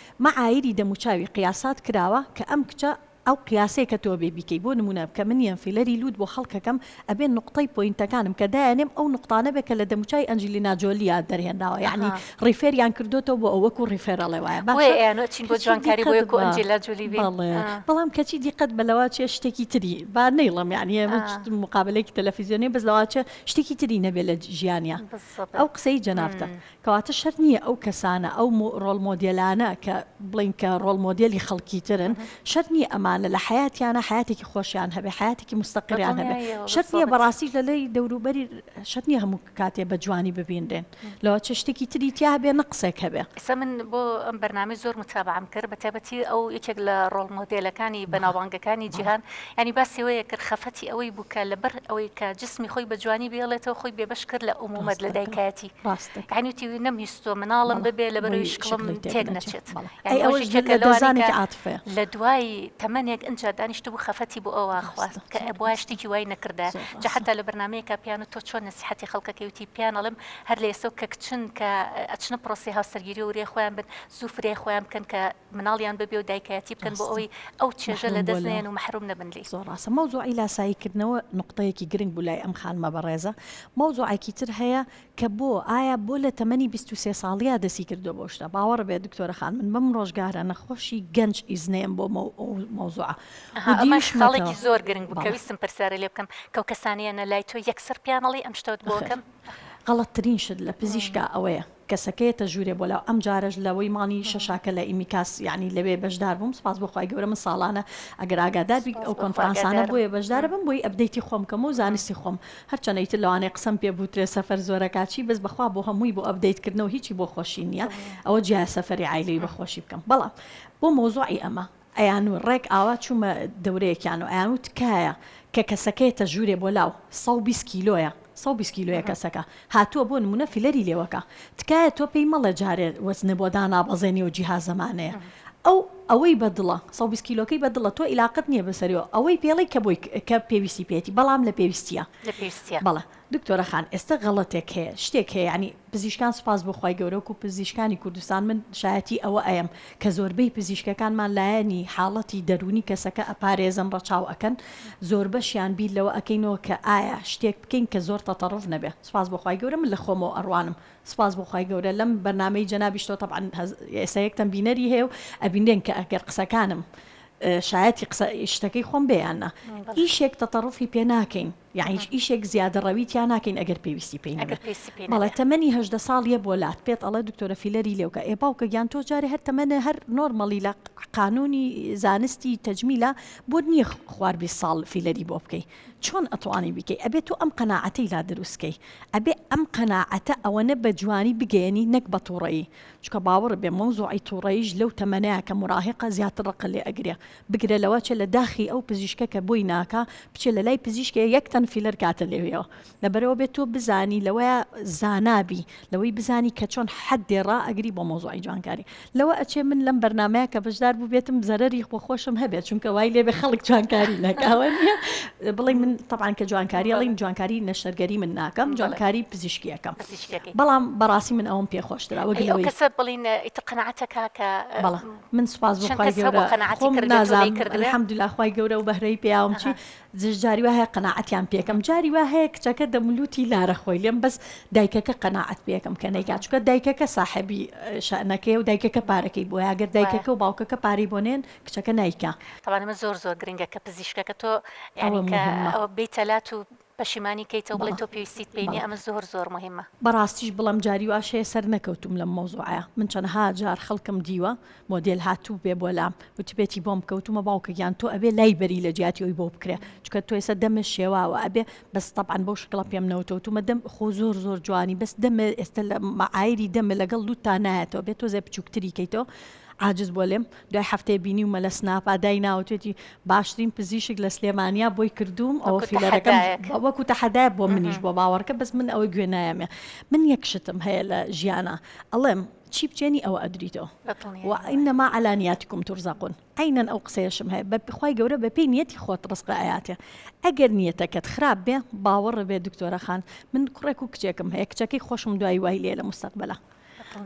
مەعایری دەموچاوی قیاسات کراوە کە ئەم کچە ئەو قیاسەی کە تۆ ئەبێ بیکەی بۆ نمونە کە من یەم filler ی لوت بۆ خەڵکەکەم ئەبێ نوقتەی point ەکانم کە دایەنێم ئەو نوقتانە بێ کە لە دەموچاوی ئەنجلینا جۆلییا دەرهێنراوە یەعنی refer یان کردۆتەوە بۆ ئەو وەکو refer ئەڵێ وایە بۆیە باشە ئەیانۆ ئەچین بۆ کەچی جوانکاری بۆ دیقەت یەکو بە ئەنجیلا جۆلی بین بەڵێ بەڵام کەچی دیقەت بە لەوە چێ شتێکی تری با نەیڵێم یەعنی ئێمە مقابەلەیەکی تەلەفیزیۆنیە بەس لەوە چێ شتێکی تری نەبێ لە ژیانیا بالضبط ئەو قسەی جەنابتە کەواتە شەرت نییە ئەو کەسانە، ئەو ڕۆڵ مۆدێلانە کە بڵێین کە ڕۆڵ مۆدێلی خەڵکی ترن، شەرت نییە ئەمانە لە حەیاتیانا حەیاتێکی خۆشیان هەبێ، حەیاتێکی موستەقیریان هەبێ. بەدڵنیاییەوە شەرت نییە بالضبط. بەڕاستیش لە لای دەوروبەری شەرت نییە هەموو کاتێ بە جوانی ببینرێن. لەوەچێ شتێکی تری تیا هەبێ نەقسێک هەبێ. ئێستا من بۆ ئەم بەرنامەی زۆر متابەعەم کرد بەتایبەتی ئەو یەکێک لە ڕۆڵ مۆدێلەکانی بەناوبانگەکانی جیهان یانی باسی ئەوەیە کرد خەفەتی ئەوەی بوو کە لەبەر ئەوەی کە جسمی خۆی بە جوانی بهێڵێتەوە خۆی بێبەش کرد لە ئومومەت لە ڕاست دەکا. دایکایەتی. ڕاست دەکەی. یانی وتی نەمویستووە مناڵم بەڵێ ببێ لەبەرئەوەی بۆی شکڵم شکڵی تێک تێک نەچێ نەچێت. بەڵێ یانی ئەی ئەوەش ئەوەش یەکێکە لە لەوانەی کە دەستدانێکی عاتفەیە. لە دوای تەمەنێک ئنجا دانیشتبوو خەفەتی بۆ ئەوە ڕاستە خواست کە زۆر ئەبوایە ڕاستە شتێکی وای نەکردایە. زۆر جا ڕاستە. حەتا لە بەرنامەیەکا پێیان وت تۆ چۆن نەسیحەتی خەڵکەکەی وتی پێیان ئەڵێم هەر لە ئێستەوە کە کچن کە ئەچنە پرۆسەی هاوسەرگیریەوە وریای خۆیان بن زوو فریای خۆیان بکەن کە مناڵیان ببێ و دایکایەتی بکەن بۆ ڕاستە ئەوەی ئەو چێژە لە مەحروم دەست بۆ لە نەیەن و مەحروم نەبن لێی. زۆر ڕاستە مەوزوعی لاسایی کردنەوە نوقتەیەکی گرنگ بوو لای ئەم خانمە بەڕێزە مەوزوعێکی تر هەیە کە بۆ ئایا بۆ لە تەمەنی 23 ساڵیا دەسی کردوە بەو شتە باوەڕ بێ دکتۆرە خان من بەم ڕۆژگارە نەخۆشی گەنج ئیزنەیەم بۆ مەوزوعە ئەها و ئەمەش دیویشمەتەوە خاڵێکی زۆر گرنگ بوو کە بەڵێ ویستم پرسیارە لێ بکەم کەو کەسانەیەنە لای تۆ یەکسەر پێیان ئەڵێی ئەم شتەت بۆ نەخێر ئەکەم؟ غەڵەتترین شت لە پزیشکا ئەوەیە کەسەکە یەتە ژوورێ بۆ لاو ئەم جارەش لەوەی مانگی شەشا کە لە ئیمیکاس یانی لەوێ بەشدار بووم سوپاس بۆ خوای گەورە من ساڵانە ئەگەر ئاگادار بی سوپاس ئەو بۆ خوا کۆنفرانسانە ئاگادارم. بۆیە بەشدارە بم بۆی update ی خۆم کەم و زانستی خۆم هەرچەنە ئیتر لەوانەیە قسەم پێ بوترێ سەفەر زۆرەکا چی بەس بەخوا بۆ هەمووی بۆ update کردنەوە هیچی بۆ خۆشی نییە دڵنیام. ئەوە جیایە سەفەری عایلەوی بە خۆشی بکەم بەڵام بۆ مەوزوعی ئەمە ئەیانوت ڕێک ئاوا چوومە دەورەیەکیان و ئەیانوت تکایە کە کەسەکە یەتە ژوورێ بۆ لاو 120 کیلۆیە 120 کیلۆیە کەسەکە هاتووە بۆ نموونە فیلەری لێوەکا تکایە تۆ پێی مەڵێ جارێ وەزنە بۆ دانابەزێنی و جیهازەمانەیە ئەو ئەوەی بە دڵە 120 کیلۆکەی بە دڵە تۆ ئیلاقەت نییە بەسەریەوە ئەوەی پێڵی کە بۆی کە پێویستی پێیەتی بەڵام لە پێویستیە لە پێویستیە. بەڵێ دکتۆرە خان ئێستە غەڵەتێک هەیە شتێک هەیە یانی پزیشکان سوپاس بۆ خوای گەورە وەکو پزیشکانی کوردستان من شایەتی ئەوە ئەیەم کە زۆربەی پزیشکەکانمان لایەنی حاڵەتی دەروونی کەسەکە ئەپارێزن ڕەچاو ئەکەن زۆربەشیان بیر لەوە ئەکەینەوە کە ئایا شتێک بکەین کە زۆر تەتەڕوف نەبێ سوپاس بۆ خوای گەورە من لە خۆمەوە ئەڕوانم سوپاس بۆ خوای گەورە لەم بەرنامەی جەنابیشتەوە تەبعەن ئێستا یەکتەن بینەری هەیە و ئەبینرێن کە ئەگەر قسەکانم شایەتی قسە شتەکەی خۆم بێ یان نا ئیشێک تەتەڕوفی پێ ناکەین یانی هیچ ئیشێک زیادەڕەوی تیا ناکەین ئەگەر پێویستی پێی نەبێ بەڵێ تەمەنی 18 ساڵیە بۆ لات پێت ئەڵێ دکتۆرە فیلەری لێوکە ئێ باوکە گیان تۆ جارێ هەر تەمەنە هەر normally لە قانونی زانستی تەجمیلە بۆت نییە خوار 20 ساڵ فیلەری بۆ بکەی چۆن ئەتوانی بیکەی ئەبێ تۆ ئەم قەناعەتەی لا دروست کەی ئەبێ ئەم قەناعەتە ئەوەنە بە جوانی بگەیەنی نەک بە توڕەیی چونکە باوەڕ بێ مەوزوعی توڕەییش لەو تەمەنەیا کە موراهیقە زیاتر ڕقت لێ ئەگرێ بگرە لەوە چێ لە داخی ئەو پزیشکە کە بۆی ناکا بچێ لە لای پزیشکێ یەک تەن فیلەر کاتە لێویەوە لەبەرئەوە بێ تۆ بزانی لەوەیا زانا بی لەوەی بزانی کە چۆن حەدێ ڕائەگری بۆ مەوزوعی جوانکاری لەوە ئەچێ من لەم بەرنامەیە کە بەشدار بووبێتم زەرەری بۆ خۆشم هەبێت چونکە وای لێبێ خەڵک جوانکاری نەکا ئەوە نییە بڵێ من تەبعەن کە جوانکاری ئەڵێن جوانکاری نەشتەرگەری من ناکەم جوانکاری پزیشکی ئەکەم بەڵام بەڕاستی من ئەوەم پێ خۆشترە وەک ئەو لەوەی کەسە بڵین ئیتر قەناعەتەکە کە بەڵێ من سوپاس بۆ چەند خوای کەس هەبوو گەورە قەناعەتی خۆم کردبێت و لێی نازانم کردبێ؟ الحمدللە خوای گەورە و بەهرەی پێیاوم چی ئەها. جش جاری وا هەیە قەناعەتیان پێکەم جاری وا هەیە کچەکە دەمولوتی لارە خۆی لێم بەس دایکەکە قەناعەت پێکەم کە نەیکا چونکە دایکەکە ساحێبی شەئنەکەیە و دایکەکە پارەکەی بۆیە ئەگەر وایە. دایکەکە و باوکەکە پارەی بۆ نێن کچەکە نایکا. تەبعەن ئەمە زۆر زۆر گرنگە کە پزیشکەکە تۆ یانی ئەوە کە موهیمە. ئەوە بێیتە لات و پەشیمانی کەیتەوە بڵێی بەڵێ تۆ پێویستیت پێی نیە بەڵێ. ئەمە زۆر زۆر موهیمە. بەڕاستیش بڵێم جاری واش هەیە سەر نەکەوتووم لەم مەوزوعەیا من چەنەها جار خەڵکم دیوە مۆدێل هاتووبێ بۆ لام وتبێتی بۆم بکە وتومە باوکە گیان تۆ ئەبێ لای بەری لە جیاتی ئەوی بۆ بکرێ چونکە تۆ ئێستا دەمت شێواوە ئەبێ بەس تەبعەن بەو شکڵە پێم نەوتوە وتومە دەم خۆ زۆر زۆر جوانی بەس دەمت ئێستا لە مەعایری دەمت لەگەڵ لوتتا نایەتەوە بێ تۆزێ بچووکتری کەیتەوە عاجز بووە لێم دوای هەفتەیە بینیومە لە سناپا دایناوە توێتی باشترین پزیشک لە سلێمانیا بۆی کردووم ئەوە وەکو فیلەرەکەم تەحەدایەک. وەکو تەحەدایە بۆ منیش بۆ باوەڕکە بەس من ئەوە گوێ نایەمێ من یەک شتم هەیە لە ژیانا ئەڵێم چی بچێنی ئەوە ئەدریتەوە بە دڵنیاییەوە. وانما علی نیاتکم ترزقون عەینەن ئەو قسەیەشم هەیە بە خوای گەورە بە پێی نیەتی خۆت ڕزقە ئەیاتێ ئەگەر نیەتەکەت خراپ بێ باوەڕ بێ دکتۆرە خان من کوڕێک و کچێکم هەیە کچەکەی خۆشم دوای وای لێ لە مستەقبەلا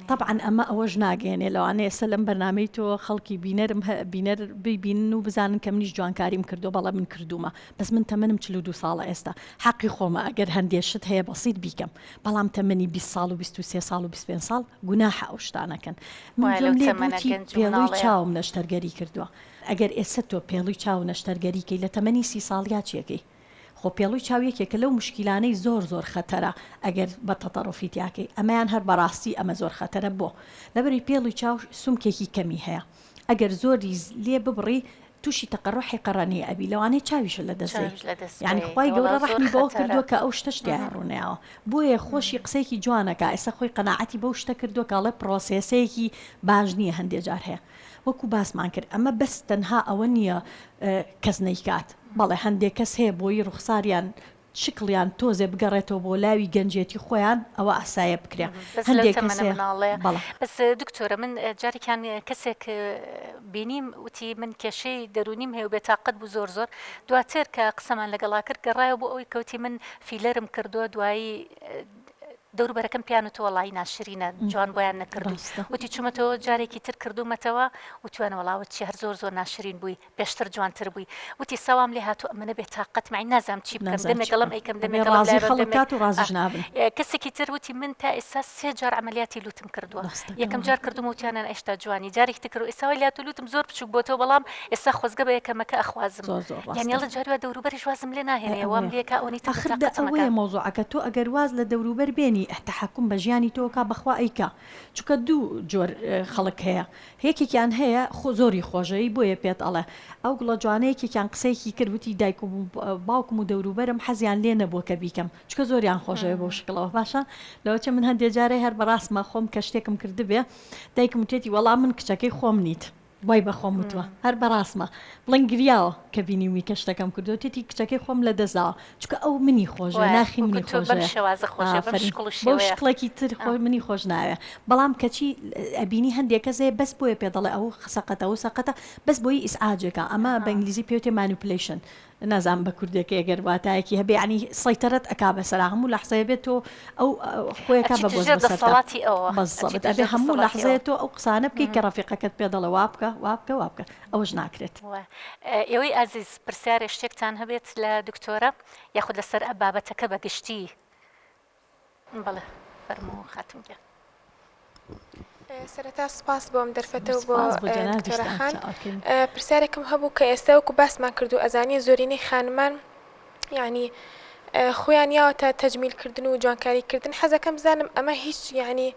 تەبعەن ئەمە ئەوەش ناگەیەنێ لەوانەیە ئێستا لەم بەرنامەی تۆ خەڵکی بینەرم هە بینەر بیبینن و بزانن کە منیش جوانکاریم کردووە بەڵێ من کردوومە بەس من تەمەنم 42 ساڵە ئێستا حەقی خۆمە ئەگەر هەندێ شت هەیە بەسیت بیکەم بەڵام تەمەنی 20 ساڵ و 23 ساڵ و 25 ساڵ گوناحە ئەو شتانەکەن من وایە لەو گوێم لێ تەمەنە بووتی گەنج و پێڵوی مناڵەیە. چاوم نەشتەرگەری کردووە ئەگەر ئێستا تۆ پێڵوی چاو نەشتەرگەری کەی لە تەمەنی سی ساڵیا چیەکەی خۆ پێڵوی چاو یەکێکە لەو موشکیلانەی زۆر زۆر خەتەرە ئەگەر بە تەتەڕوفی تیاکەی ئەمەیان هەر بەڕاستی ئەمە زۆر خەتەرە بۆ؟ لەبەری پێڵوی چاو سمکێکی کەمی هەیە ئەگەر زۆری لێ ببڕی توشی تەقەڕوحی قەڕەنی ئەبی لەوانەیە چاویشت لە دەست دەی چاویش لە دەست یانی بەی خوای وەڵا گەورە زۆر ڕەحمی بەوە خەتەرە. کردوە کە ئەو شتەش تیایا ڕوونەیاوە بۆیە خۆشی قسەیەکی جوان ئەکا ئێستا خۆی قەناعەتی بەو شتە کردوە کە ئەڵێ پرۆسێسەیەکی باش نیە هەندێ جار هەیە وەکو باسمان کرد ئەمە بەس تەنها ئەوە نیە کەس نەیکات بەڵێ هەندێک کەس هەیە بۆیی ڕوخساریان شکڵیان تۆزێ بگەڕێتەوە بۆ لاوی گەنجێتی خۆیان ئەوە ئاسایە بکرێ بەس لەو هەندێک کەس تەمەنە هەیە مناڵەیە بەڵێ. بەس دکتۆرە من جارێکیان کەسێک بینیم وتی من کێشەی دەروونیم هەیە و بێتاقەت بوو زۆر زۆر دواتر کە قسەمان لەگەڵا کرد گەڕایەوە بۆ ئەوەی کەوتی من فیلەرم کردووە دوایی دەوروبەرەکەم پێیان وتووە وەڵایی ناشرینە جوان بۆیان نەکردووی ڕاستە. وتی چوومەتەوە جارێکی تر کردوومەتەوە وتویانە وەڵا ئەوە چیە هەر زۆر زۆر ناشرین بووی پێشتر جوانتر بووی وتی ساوام لێ هاتووە ئەمەنە بێ تاقەتم یەعنی نازانم چی بکەم نازانم دەمێک چی ئەڵێم بکەم ئەیکەم ئەبێ دەمێک ئەڵێم ڕازی لایبەم خەڵک دەمێک کات و ڕازیش ئاه نابن. کەسێکی تر وتی من تا ئێستا سێ جار عەمەلیاتی لوتم کردووە ڕاستەکە یەکەم وایە. جار کردوومە وتیانە ئێشتا جوانی جارێکی تر کردووە ئێستا وای لێ هاتووە لوتم زۆر بچووک بۆتەوە بەڵام ئێستا خۆزگە بە یەکەمەکە ئەخوازم زۆر زۆر یانی ڕاستە. ئەڵێ جاری وا دەوروبەریش وازم لێ ئەی ناهێنێ وام ئەوەیە لێکا ئەوەنەی تر ئاخر دە بێتاقەتم ئەکا. ئەوەیە مەوزوعەکە تۆ ئەگەر واز لە دەوروبەر بێنی. تەحەکوم بە ژیانی تۆ کا بەخوا ئەیکا چونکە دوو جۆر خەڵک هەیە یەکێکیان هەیە خۆ زۆری خۆشەوی بۆیە پێت ئەڵێ ئەو گوڵە جوانە یەکێکیان قسەیەکی کرد وتی دایک و باوکم و دەوروبەرم حەزیان لێ نەبووە کە بیکەم چونکە زۆریان خۆشەوێ بەو شکڵەوە باشە لەوەچە من هەندێ جارێ هەر بەڕاستمە خۆم کە شتێکم کردبێ دایکم وتێتی وەڵا من کچەکەی خۆم نیت وای بە خۆم وتوە هەر بەڕاستمە بڵێن گریاوە کە بینیومی کە شتەکەم کردوە وتێتی کچەکەی خۆم لە دەست داوە چونکە ئەو منی خۆشە وایە ناخی وەکو منی تۆ بەم خۆشەوێ شێوازە خۆشە بەم ئافەرین شکڵ و بەو شێوەیە شکڵێکی تر ئا. خۆ منی خۆش ناوێ بەڵام کەچی ئەبینی هەندێ کەس هەیە بەس بۆیە پێ دەڵێ ئەو سەقەتە ئەو سەقەتە بەس بۆیی ئیسعاجێکە ئەمە بە ئەها. ئینگلیزی پێوتێ manipulation نازانم بە کوردیەکەی ئەگەر واتایەکی هەبێ یانی سەیتەرەت ئەکا بەسەرا هەموو لەحزەیە بێت تۆ ئەو خۆیەکا بە ئەچیتە بۆز ژێر بەسەرتا دەسەڵاتی ئەوەوە بەزەبت ئەچیتە ئەبێ ژێر هەموو دەسەڵاتی لەحزەیە ئەوە. تۆ ئەو قسانە بکەی کە ڕەفیقەکەت پێ دەڵێ وابکە وابکە وابکە ئەوەش ناکرێت. وە ئێوەی ئازیز پرسیارێ شتێکتان هەبێت لە دکتۆرە یاخود لەسەر بابەتەکە بە گشتی بەڵێ فەرموو خاتوون گیان. سەرەتا سوپاس بۆ ئەم دەرفەتە و بۆ سوپاس بۆ دکتۆرە جەنابیشتان خان چاوەکەین. پرسیارێکم هەبوو کە ئێستا وەکو باسمان کرد و ئەزانین زۆرینەی خانمان یعنی خویان یاوەتە تەجمیل کردن و جوانکاری کردن حەزەکەم بزانم ئەمە هیچ یعنی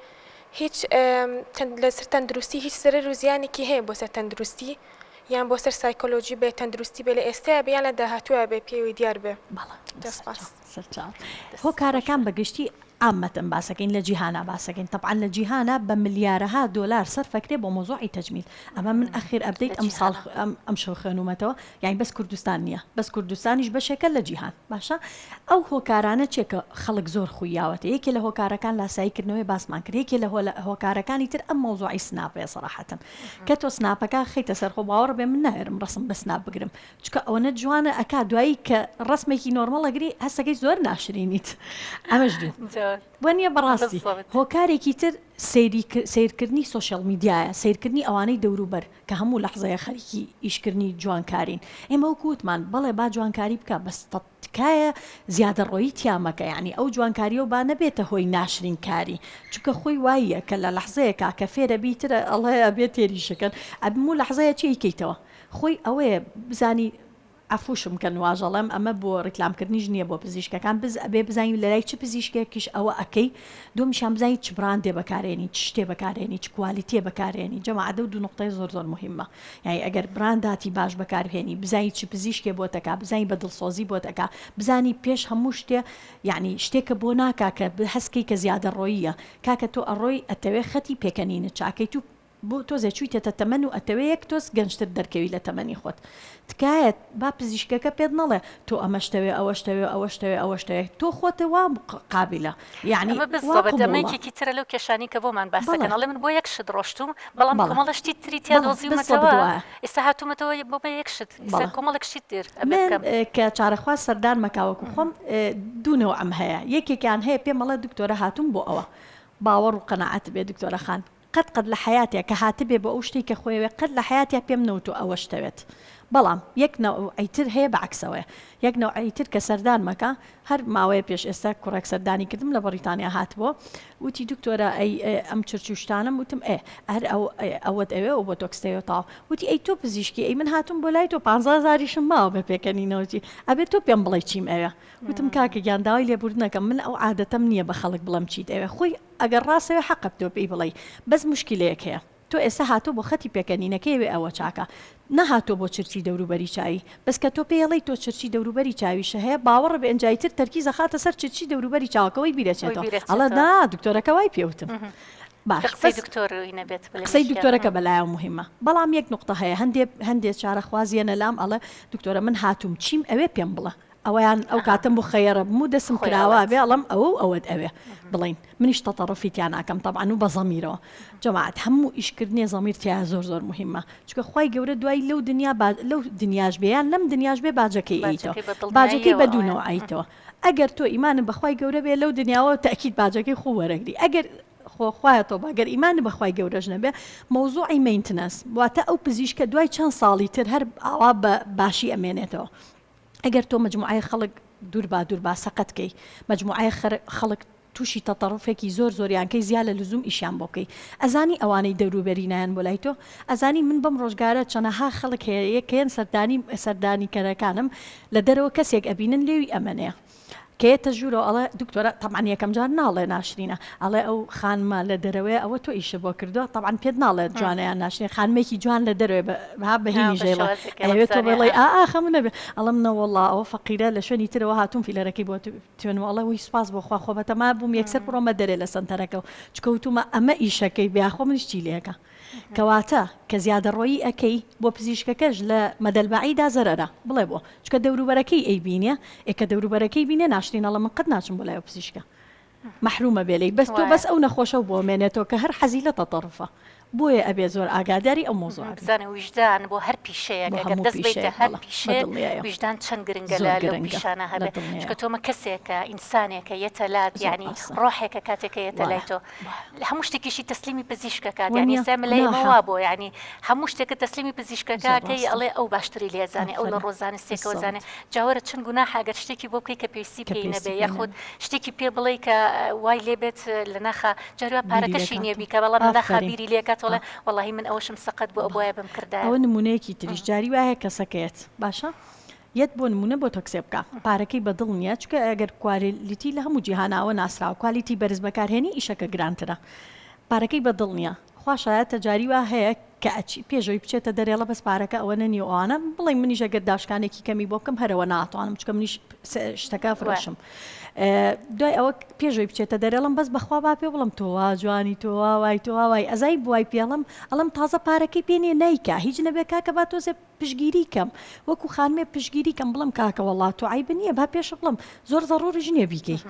هیچ لەسەر تەندروستی هیچ زەرەر و زیانێکی هەیە بۆ سەر تەندروستی یان بۆ سەر سایکۆلۆژی بێ تەندروستی بێ لە ئێستایا بێ یان لە داهاتوویا بێ پێوەی دیار بێ بەڵێ سپاس. سەرچاو. هۆکارەکان بە گشتی عامەتەن باسەکەین لە جیهانا باسەکەین تەبعەن لە جیهانا بە ملیارەها دۆلار سەرفەکرێ بۆ مەوزوعی تەجمیل ئەمە من ئەخیر update ئەمساڵ ئەمشەو خوێنومەتەوە یانی بەس کوردستان نییە بەس کوردستانیش بەشێکە لە جیهان باشە ئەو هۆکارانە چیە کە خەڵک زۆر خوی یاوەتێ یەکێ لە هۆکارەکان لاسایی کردنەوەی باسمان کرد یەکێ لە هۆکارەکانی تر ئەم مەوزوعی سناپەیە سەراحەتەن کە تۆ سناپەکە خەیتە سەر خۆ باوەڕ بێ من ناوێرم ڕەسم بە سناپ بگرم چونکە ئەوەنە جوانە ئەکا دوایی کە ڕەسمێکی نۆرمەڵ ئەگری هەستەکەی زۆر ناشرینیت ئەمەش دوو وەنیە بەڕاستی هۆکارێکی تر سەیری سەیرکردنی سۆشیال میدیایە سەیرکردنی ئەوانەی دەوروبەر کە هەموو لەحزەیە خەریکی ئیشکردنی جوانکارین ئێمە وەکو وتمان بەڵێ با جوانکاری بکە بەس تکایە زیادەڕۆیی تیا مەکە یانی ئەو جوانکاریەو با نەبێتە هۆی ناشرین کاری چونکە خۆی واییە کە لە لەحزەیەکا کە فێرەبی تر ئەڵێ ئەبێ تێری شکەن ئەبموو لەحزەیە چی ئەیکەیتەوە خۆی ئەوەیە بزانی عەفوشم کەن واژەڵێم ئەمە بۆ ڕیکلام کردنیش نیە بۆ پزیشکەکان بز ئەبێ بزانین لەلای چ پزیشکێکیش ئەوە ئەکەی دومیشان بزانی چ براندێ بەکارێنی چ شتێ بەکارێنی چ کوالیتیە بەکارێنی جەماعەت ئەو دوو نوقتەیە زۆر زۆر موهیمە یانی ئەگەر برانداتی باش بەکاربهێنی بزانی چ پزیشکێ بۆت ئەکا بزانی بە دڵسۆزی بۆت ئەکا بزانی پێش هەموو شتێ یانی شتێکە بۆ ناکا کە هەست کەی کە زیادەڕۆییە کاکە تۆ ئەڕۆی ئەتەوێ خەتی پێکەنینت چاکەیت و بۆ تۆزێ چویتەتە تەمەن و ئەتەوێ یەک تۆز گەنجتر دەرکەوی لە تەمەنی خۆت تکایە با پزیشکەکە پێت نەڵێ تۆ ئەمەشتەوێ ئەوەشتەوێ ئەوەشتەوێ ئەوەشتەوێ تۆ خۆت وا قابیلە یەعنی ئەمە وا بالضبط ئەمە قبوڵە. یەکێکی ترە لەو کێشانەی کە بۆمان باس بەڵێ. دەکەن ئەڵێ من بۆ یەک شت ڕۆشتووم بەڵام بەڵێ. کۆمەڵە شتی تری تیا بەڵێ دۆزیومەتەوە بالضبط وایە. ئێستا هاتوومەتەوە بۆ بە یەک شت ئێستا بەڵێ. کۆمەڵێک شتی تر ئەبێ من بکەم. کە چارەخواز سەردانمە کا وەکو خۆم دوو نەوعم هەیە یەکێکیان هەیە پێم ئەڵێ دکتۆرە هاتووم بۆ ئەوە باوەڕ و قەناعەت بێ دکتۆرە خان قەت قەت لە حەیاتیا کە هاتبێ بۆ ئەو شتەی کە خۆیەوێ قەت لە حەیاتیا پێم نەوتوە ئەوەشتەوێت بەڵام یەک نەوعی تر هەیە بە عەکسەوەیە یەک نەوعی تر کە سەردانمەکا هەر ماوەیە پێش ئێستا کوڕێک سەردانی کردم لە بەڕیتانیا هاتبۆ وتی دکتۆرە ئەی ئەم چرچ و شتانەم وتم ئێ هەر ئەو ئەوەت ئەوێ ئەو بۆتۆکستەوێ تاو وتی ئەی تۆ پزیشکی ئەی من هاتوم بۆ لای تۆ پانزە هەزاریشم ماوە بە پێکەنینەوە چی ئەبێ تۆ پێم بڵێی چیم ئەوێ وتم کاکە گیان داوای لێبوردنەکەم من ئەو عادەتەم نییە بە خەڵک بڵێم چیت ئەوێ خۆی ئەگەر ڕاستەوێ حەقە تۆ پێی بڵێی بەس موشکیلەیەک هەیە تۆ ئێستا هاتۆ بۆ خەتی پێکەنینەکەی ئەوێ ئەوە چاکە نەهاتۆ بۆ چرچی دەوروبەری چاوی بەس کە تۆ پێی ئەڵێی تۆ چرچی دەوروبەری چاویشە هەیە باوەڕە بێ ئنجا ئیتر تەرکیز ئەخاتە سەر چرچی دەوروبەری چاوەکە وەی وەی بیرەچێتەوە ئەڵێ بیرەچێتەوە نا دکتۆرەکە وای پێ وتم کە باش قسەی بەس دکتۆر ی نەبێت بە لە قسەی مێشکیا دکتۆرەکە بەلایەوە موهیمە بەڵام یەک نوقتە هەیە هەندێ هەندێ چارەخواز یەنە لام ئەڵێ دکتۆرە من هاتووم چیم ئەوێ پێم بڵێ ئەوەیان ئەو ئەها کاتەم بۆ خەیەرە بم و دەسم خۆی کراوە ئەڵێت. ئەبێ ئەڵێم ئەوە و ئەوەت ئەوێ بڵێین منیش تەتەڕوفی تیا ناکەم تەبعەن و بە زەمیرەوە جەماعەت هەموو ئیش کردنێ زەمیر تیایا زۆر زۆر موهیمە چونکە خوای گەورە دوای لەو دنیا با لەو دنیاش بێ یان لەم دنیاش بێ باجەکەی ئەیتەوە باجەکەی بە باجەکەی دڵنیاییەوە بە دوو ئەوەیە. نەوع ئەیتەوە ئەگەر تۆ ئیمانت بە خوای گەورە بێ لەو دنیاوە تەئکید باجەکەی خۆ وەرەگری ئەگەر خۆ خوایە تۆبە گەر ئیمانت بە خوای گەورەش نەبێ مەوزوعی maintenance واتە ئەو پزیشکە دوای چەند ساڵی تر هەر ئاوا بە باشی ئەمێنێتەوە ئەگەر تۆ مەجموعەیەک خەڵک دووربا دووربا سەقەت کەی، مەجموعەیەک خەڵک تووشی تەتەڕوفێکی زۆر زۆریان کەی زیا لە لزوم ئیشیان بۆ بکەی ئەزانی ئەوانەی دەوروبەری نایەن بۆ لای تۆ ئەزانی من بەم ڕۆژگارە چەنەها خەڵک هەیە کە یەن سەردانی سەردانیکەرەکانم لە دەرەوە کەسێک ئەبینن لێوی ئەمەنەیە. کە یەتە ژوورەوە ئەڵێ دکتۆرە تەبعەن یەکەم جار ناڵێ ناشرینە ئەڵێ ئەو خانمە لە دەرەوەیە ئەوە تۆ ئیشت بۆ کردووە تەبعەن پێت ناڵێ جوانە یان ناشرین خانمێکی جوان لە دەرەوەیە بە ها بە هینی ژەیڵە ئەیەوێ تۆ بڵێی ئا ئا خەم نەبێ ئەڵێم نەوەڵا ئەوە فەقیرە لە شوێنی ترەوە هاتووم فیلەرەکەی بۆ توێنم ئەڵێ وەی سوپاس بۆ خوا خۆ بەتەما بووم یەکسەر بڕۆمە دەرێ لە سەنتەرەکە و چونکە وتومە ئەمە ئیشەکەی بێ خۆ منیش چی لێکە کەواتە کە زیادەڕۆیی ئەکەی بۆ پزیشکەکەش لە مەدەل بەعیدا زەرەرە بڵێ بۆ چونکە دەوروبەرەکەی ئەیبینێ ئێ کە دەوروبەرەکەی بینێ ناشرین ئەڵێ من قەت ناچم بۆ لای ئەو پزیشکە مەحرومە بێ لێی بەس تۆ بەس ئەو نەخۆشەو بۆ مێنێتەوە کە هەر حەزی لە تەتەڕوفە بۆیە ئەبێ زۆر ئاگاداری ئەو مەوزوعە بین. بزانە ویژدان بۆ هەر پیشەیەک بۆ ئەگەر هەموو دەست بەیتە پیشەیەک هەر بەڵێ پیشەیەک بەدڵنیایەوە ویژدان چەند گرنگە زۆر لە لەو گرنگە پیشانە لە هەبێ چونکە دڵنیایەوە تۆ مە کەسێکە ئینسانێکە یەتە لات زۆر یانی ڕاستە ڕۆحێکە کاتێکە یەتە لای وایە تۆ وایە هەموو شتێکیشی تەسلیمی پزیشکەکات یانی وەنیە ئێستا لای ئێمە گوناحە وابووە یانی هەموو شتێکت تەسلیمی پزیشکەکە زۆر کەی ڕاستە ئەڵێ ئەو باشتری لێ ئەزانێ ئەو لە ئافەرین ڕۆ زانستێکەوە بالضبط زانێ جا وەرە چەند گوناحە ئەگەر شتێکی بۆ بکەی کە پێویستی کە پێی پێویستی نەبێ پێی یاخود نەبێ شتێکی پێ بڵێی کە وای لێ بێت لە ناخا جاری وا بیری پارەکەشی نییە لێکاتەوە بیکا بەڵام لە ناخا ئافەرین بیری لێ کاتەوە ئا ئەڵێ وەڵاهی من ئەوەشم سەقەت بوو بەڵێ ئەبوایە بمکردایە. ئەوە نموونەیەکی تریش جاری وایە کەسەکە یەت باشە یەت بۆ نموونە بۆتۆکسێ بکا پارەکەی بە دڵ نییە چونکە ئەگەر quality لە هەموو جیهانا ئەوە ناسراوە quality بەرز بەکارهێنی ئیشەکە گرانترە پارەکەی بە دڵ نییە خوا شایەتە جاری وا هەیە کە ئەچی پێش ئەوەی بچێتە دەرێڵە بەس پارەکە ئەوەنە نیە و ئەوانە بڵێی منیش ئەگەر داشکانێکی کەمی بۆ بکەم هەرەوە ناتوانم چونکە منیش شتەکە ئەفرۆشم دوای ئەوە پێش ئەوەی بچێتە دەرێڵم بەس بەخوا با پێ بڵم تۆ وا جوانی تۆ وا وای تۆ وا وای ئەزای بوای پێڵم ئەڵم تازە پارەکەی پێ نیە نیکا هیچ نەبێ کاکە با تۆزێ پشگیری کەم وەکو خانمێ پشگیری کەم بڵم کاکە وەڵا تۆ عەیب نییە با پێشە بڵم زۆر زەڕوریش نییە بیکەی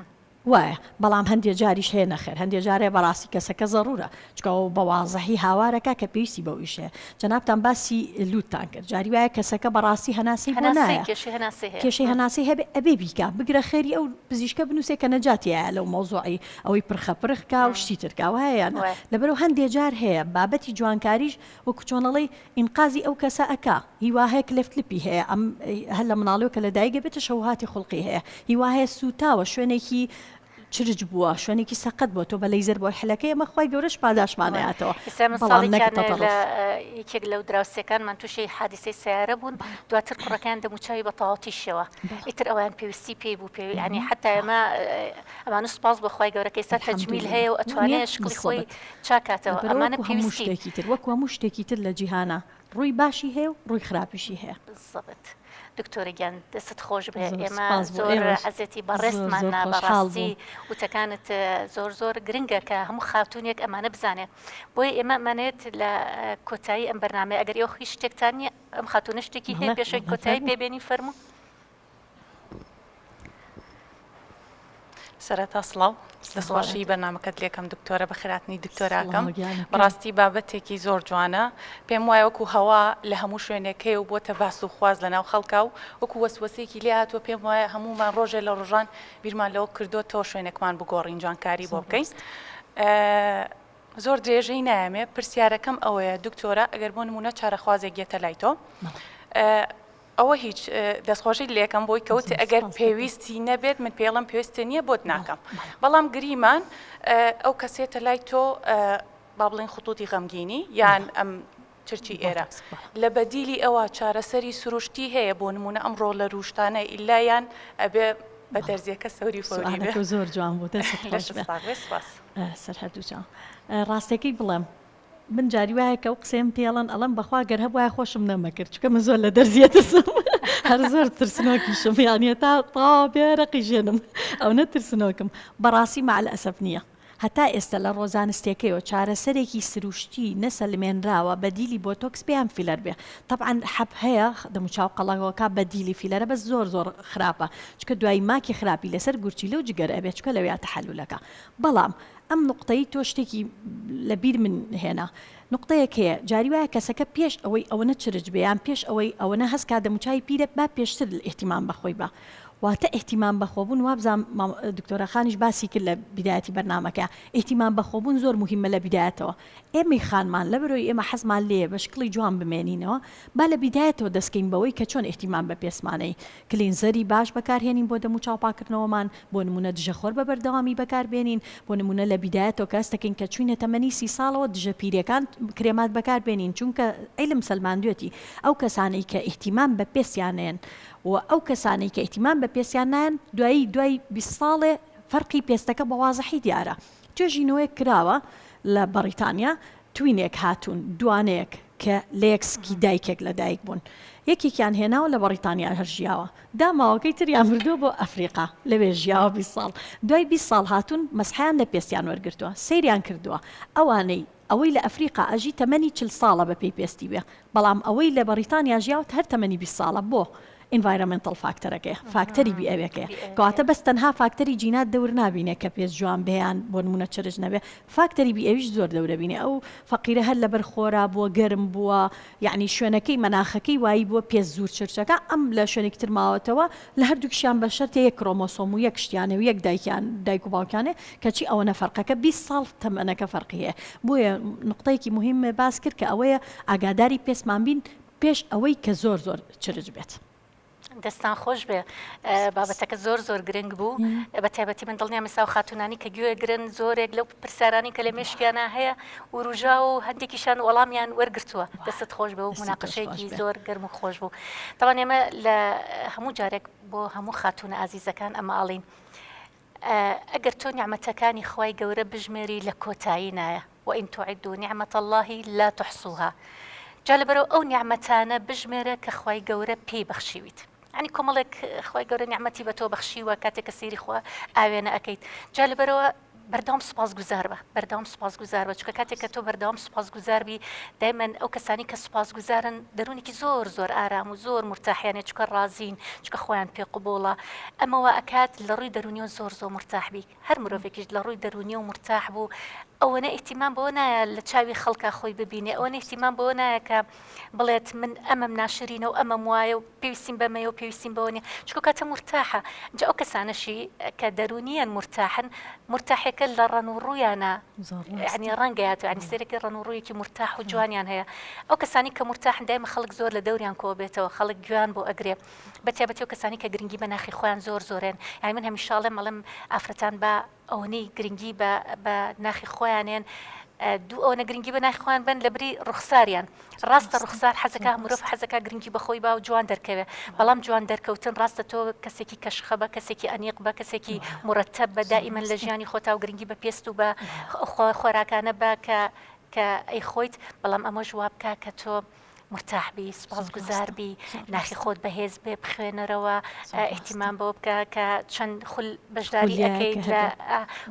وایە بەڵام هەندێ جاریش هەیە نەخێر هەندێ جار هەیە بەڕاستی کەسەکە زەڕورە چونکە ئەوە بە وازحی هاوارەکا کە پێویستی بەو ئیشەیە جەنابتان باسی لوتتان کرد جاری وایە کەسەکە بەڕاستی هەناسەی بۆ هەناسەی نایە کێشەی هەناسەی هەیە کێشەی هەناسەی هەبێ ئەبێ بیکا بگرە خێری ئەو پزیشکە بنوسێ کە نەجاتی ئەیا لەو مەوزوعی ئەوەی پرخە پرخ کا و شتی تر کا وایە یان نا وایە. لەبەرئەوە هەندێ جار هەیە بابەتی جوانکاریش وەکو چۆن ئەڵێی ئینقازی ئەو کەسە ئەکا هی وا هەیە cleft lip ی هەیە ئەم هەر لە مناڵیەوە کە لە دایک ئەبێت تەشەوهاتی خوڵقی هەیە هی وا هەیە سوتاوە شوێنێکی چرچ بووە شوێنێکی سەقەت بووە تۆ بە لەیزەر بۆی حلەکەی ئەمە خوای گەورەش پاداشمان ئەیاتەوە ئێستا من بەڵام نەک ساڵێکیان لە تەتەڕوف. یەکێک لەو دراوسێکانمان تووشی حادیسەی سەیارە بوون دواتر کوڕەکەیان دەموچاوی بە تەواوەتی شێوا ئیتر ئەویان پێویستی پێی بوو پێ یانی حەتا ئێمە ئەمانە سوپاس بۆ خوای گەورە کە ئێستا تەجمیل الحمدللە هەیە و وانیە ئەتوانێ شکڵی خۆی بالضبط چاکاتەوە لەبەرئەوە ئەمانە وەکو هەموو پێویستی. شتێکی تر وەکو هەموو شتێکی تر لە جیهانا ڕووی باشی هەیە و ڕووی خراپیشی هەیە. بالضبط دکتۆرە گیان دەستت خۆش بێ زۆر ئێمە سپاس بۆ زۆر ئێوەش عەزێتی زۆر بەڕێزتمان زۆر نا خۆشحاڵ بەڕاستی بووم. وتەکانت زۆر زۆر گرنگە کە هەموو خاتوونێک ئەمانە بزانێ بۆیە ئێمە ئەمانەوێت لە کۆتایی ئەم بەرنامەیە ئەگەر ئێوە هیچ شتێکتان نییە ئەم خاتوونە شتێکی هەیە بەڵێ پێش ئەوەی بەڵێ کۆتایی فەرموو. پێ بێنین فەرموو. سەرەتا سڵاو دەستخۆشی بەرنامەکەت لێکەم دکتۆرە بەخێرهاتنی دکتۆراکەم بەڕاستی بابەتێکی زۆر جوانە پێم وایە وەکو هەوا لە هەموو شوێنێک هەیە و بۆتە باس و خواز لە ناو خەڵکا و وەکو وەسوەسێکی لێ هاتووە پێم وایە هەموومان ڕۆژێ لە ڕۆژان بیرمان لەوە کردۆتەوە شوێنێکمان بگۆڕین جوانکاری بۆ بکەین زۆر درێژەی نایەمێ پرسیارەکەم ئەوەیە دکتۆرە ئەگەر بۆ نمونە چارەخوازێک یەتە لای تۆ ئەوە هیچ دەستخۆشیت لێکەم بۆی کە وتی ئەگەر پێویستی نەبێت من پێڵم پێویستە نییە بۆت ناکەم بەڵام گریمان ئەو کەسێتە لای تۆ با بڵین خطوتی غەمگینی یان ئەم چرچی ئێرە لە بەدیلی ئەوە چارەسەری سروشتی هەیە بۆ نمونە ئەم ڕۆڵە روشتانە ئیلایان ئەبێ بە دەرزیەکە سەوری فەوری بێ. زۆر جوان بوو دەستت خۆش بێ. سەر هەردوو چاو. ڕاستەکەی بڵێم من جاری وایە کە ئەو قسەیەم پێڵن ئەڵێم بەخوا گەر هەبوایە خۆشم نەمەکرد چونکە من زۆر لە دەرزیە ترسم هەر زۆر ترسنۆکیشم یانی تا تەواو بێ رەقی ژێنم ئەونە ترسنۆکم بەڕاستی مع الاسف نییە هەتا ئێستا لە ڕۆ زانستێکەیەوە چارەسەرێکی سروشتی نەسەلمێنراوە بەدیلی بۆتۆکس بێ یان فیلەر بێ تەبعەن حەب هەیە دەموچاو قەڵەوەکە بەدیلی فیلەرە بەس زۆر زۆر خراپە چونکە دوایی ماکی خراپی لەسەر گورچیلە و جگەر ئەبێ چونکە لەویا تەحەلولەکە بەڵام ئەم نوقتەی تۆ شتێکی لە بیر من هێنا. نوقتەیەک هەیە، جاری وایە کەسەکە پێش ئەوەی ئەوەنە چرچ بێ یان پێش ئەوەی ئەوەنە هەست کا دەموچاوی پیرە با پێشتر ئیهتیمام بە خۆی با. واتە ئیهتیمام بە خۆبوون وابزانم مام دکتۆرە خانیش باسی کرد لە بیدایەتی بەرنامەکە ئیهتیمام بە خۆبوون زۆر موهیمە لە بیدایەتەوە. ئێمەی خانمان لەبەرئەوەی ئێمە حەزمان لێیە بە شکڵی جوان بمێنینەوە با لە بیدایەتەوە دەست کەین بەوەی کە چۆن ئیهتیمام بە پێستمانەی cleanser ی باش بەکارهێنین بۆ دەموچاو پاکردنەوەمان، بۆ نموونە دژەخۆر بە بەردەوامی بەکاربێنین، بۆ نموونە لە بیدایەتەوە کە هەست دەکەین کە چووینە تەمەنی سی ساڵەوە دژە پیریەکان کرێمات بەکاربێنین چونکە عیلم سەلماندوێتی ئەو کەسانەی کە ئیهتیمام بە پێستیان نەیەن و ئەو کەسانەی کە ئیهتیمام بە. پێستیان نایەن دوایی دوای 20 ساڵێ فەرقی پێستەکە بە وازحی دیارە. توێژینەوەیەک کراوە لە بەڕیتانیا twin ێک هاتوون دوانەیەک کە لە یەک سکی دایکێک لە دایک بوون یەکێکیان هێناوە لە بەڕیتانیا هەر ژیاوە داماوەکەی تریان بردووە بۆ ئەفریقا لەوێ ژیاوە 20 ساڵ دوای 20 ساڵ هاتوون مەسحیان لە پێستیان وەرگرتووە سەیریان کردووە ئەوانەی ئەوەی لە ئەفریقا ئەژی تەمەنی 40 ساڵە بە پێی پێستی بێ بەڵام ئەوەی لە بەڕیتانیا ژیاوە هەر تەمەنی 20 ساڵە بۆ؟ environmental factor ەکەیە فاکتەری بیئەویەکەیە کەواتە بەس تەنها فاکتەری جینات دەور نابینێ کە پێست جوان بێ یان بۆ نمونە چرچ نەبێ فاکتەری بیئەویش زۆر دەورە بینێ ئەو فەقیرە هەر لەبەر خۆرا بووە گەرم بووە یعنی شوێنەکەی مەناخەکەی وایی بووە پێست زور چرچەکە ئەم لە شوێنێکی تر ماوەتەوە لە هەردووکیشیان بە شەرتێ یەک کرۆمۆسۆم و یەک شتیانێ و یەک دایکیان دایک و باوکیانێ کەچی ئەوەنە فەرقەکە 20 ساڵ تەمەنەکە فەرقی هەیە بۆیە نوقتەیەکی موهیم باس کرد کە ئەوەیە ئاگاداری پێستمان بین پێش ئەوەی کە زۆر زۆر چرچ بێت. دەستان خۆش بێ بابەتەکە زۆر زۆر گرنگ بوو بە تایبەتی من دڵنیام ئێستا و خاتونانی کە گوێ گرن زۆرێک لەو پرسیارانی کە لە مێشکیانە هەیە وروژا و هەندێکیشان وەڵامیان وەرگتووە دەستت خۆش بێ و مناقەشەیەکی زۆر گەرم و خۆش بوو تاوان ئێمە لە هەموو جارێک بۆ هەموو خاتونە ئازیزەکان ئەمە ئاڵین ئەگەر تۆ نیعمەتەکانی خوای گەورە بژمێری لە کۆتایی نایە، وان تعدوا نعمت اللە لا تحصوها، جا لەبەرئەوە ئەو نیعمەتانە بژمێرە کە خوای گەورە پێی بەخشیویت، یانی کۆمەڵێک خوای گەورە نیعمەتی بە تۆ بەخشیوە کاتێک کە سەیری خوا ئاوێنە ئەکەیت، جا لەبەرئەوە بەردەوام سوپاسگوزار بە، بەردەوام سوپاسگوزار بە، چونکە کاتێک کە تۆ بەردەوام سوپاسگوزار بی دایمەن ئەو کەسانی کە سوپاسگوزارن دەروونێکی زۆر زۆر ئارام و زۆر مورتاحیان هەیە چونکە ڕازین چونکە خۆیان پێ قبوڵە ئەمە وا ئەکات لە ڕووی دەروونیەوە زۆر زۆر مورتاح بی هەر مرۆڤێکیش لە ڕووی دەروونیەوە مورتاح بوو ئەوەنە ئیهتیمام بەوە نایە لە چاوی خەڵکا خۆی ببینێ ئەوەنە ئیهتیمام بەوە نایە کە بڵێت من ئەمەم ناشرینە و ئەمەم وایە و پێویستیم بەمەیە و پێویستیم بەوە نیە چونکە کاتە مورتاحە جا ئەو کەسانەشی کە دەروونیان مورتاحن مورتاحەکە لە ڕەن و ڕوویانە یعنی ڕەنگەیات یعنی سێرەکی ڕەن و ڕوویەکی مورتاح و جوانیان هەیە ئەو کەسانی کە مورتاحن دایمە خەڵک زۆر لە دەوریان کۆ بێتەوە خەڵک گوێیان بۆ ئەگرێ بە تایبەتی ئەو کەسانی کە گرنگی بە ناخی خۆیان زۆر زۆرێن یعنی من هەمیشە ئەڵێم ئەڵێم ئافرەتان با ئەوەنەی گرنگی بە بە ناخی خۆیانێن دوو ئەوەنە گرنگی بە ناخی خۆیان بن لە بری ڕوخساریان ڕاستە ڕوخسار حەزەکە مرۆڤ حەزەکە گرنگی بەخۆی با و جوان دەرکەوێ بەڵام جوان دەرکەوتن ڕاستە تۆ کەسێکی کەشخە بە کەسێکی ئەنیق بە کەسێکی مرتب بە دائیمەن لە ژیانی خۆتا و گرنگی بە پێست و بە خۆراکانە بە کە کە ئەی خۆیت بەڵام ئەمەش وا بکە کە تۆ مورتاح بی سوپاسگوزار بی ناخی خۆت بەهێز بێ بخوێنەرەوە ئیهتیمام بەوە بکە کە چەند خول بەشداری ئەکەیت لە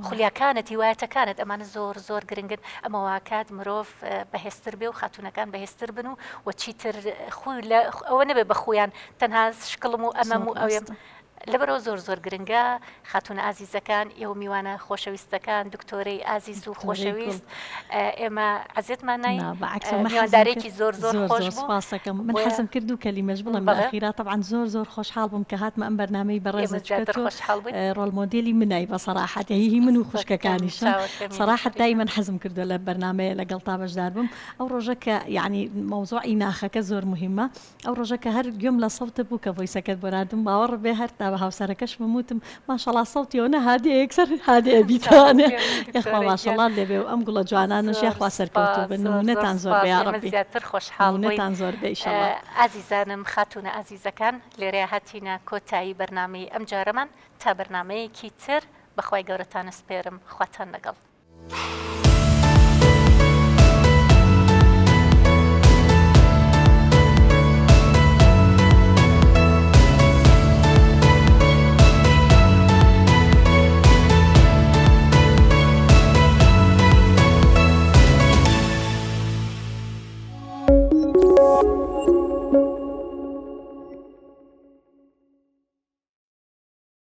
خولیاکانت هیوایەتەکانت ئەمانە زۆر زۆر گرنگن ئەمە واکات مرۆڤ بەهێزتر بێ و خاتونەکان بەهێزتر بن و و چیتر خوی لە ئەوە نەبێ بە خویان تەنها شکڵم و ئەمەم و ئەوێم لەبەرئەوە زۆر زۆر گرنگە خاتوونە ئازیزەکان ئێوە میوانە خۆشەویستەکان دکتۆرەی ئازیز و خۆشەویست ئێمە عەزێتمان ناین میواندارێکی زۆر زۆر خۆش بوو سپاسەکەم من حەزم کرد و کەلیمەش بڵێم لە ئەخیرا تەبعەن زۆر زۆر خۆشحاڵ بووم کە هاتمە ئەم بەرنامەی بەڕێزت چونکە تۆ role model ی منای بە سەراحەت هی من و خوشکەکانیشم سەراحەت دایمەن حەزم کردووە لە بەرنامەیە لەگەڵتا بەشدار بم ئەو ڕۆژە کە یعنی مەوزوعی ناخەکە زۆر موهیمە ئەو ڕۆژە کە هەر گوێم لە سەوتت بوو کە voice ەکەت بۆ ناردم باوەڕ بێ هەر تا بە هاوسەرەکەشمم وتم ماشەڵا سەوتی ئەوەنە هادیە یەکسەر هادی ئەبیتەوانێ یاخوا ماشەڵات لێ بێ و ئەم گوڵە جوانانەش یاخوا سەرکەوتوو بن نمونەتان زۆر بێ یاڕەبی زیاتر خۆشحاڵ بووین نمونەتان زۆر بێ ئیشەڵا. ئازیزانم خاتوونە ئازیزەکان لێرەیا هاتینە کۆتایی بەرنامەی ئەمجارەمان تا بەرنامەیەکی تر بەخوای گەورەتان ئەسپێرم خواتان لەگەڵ.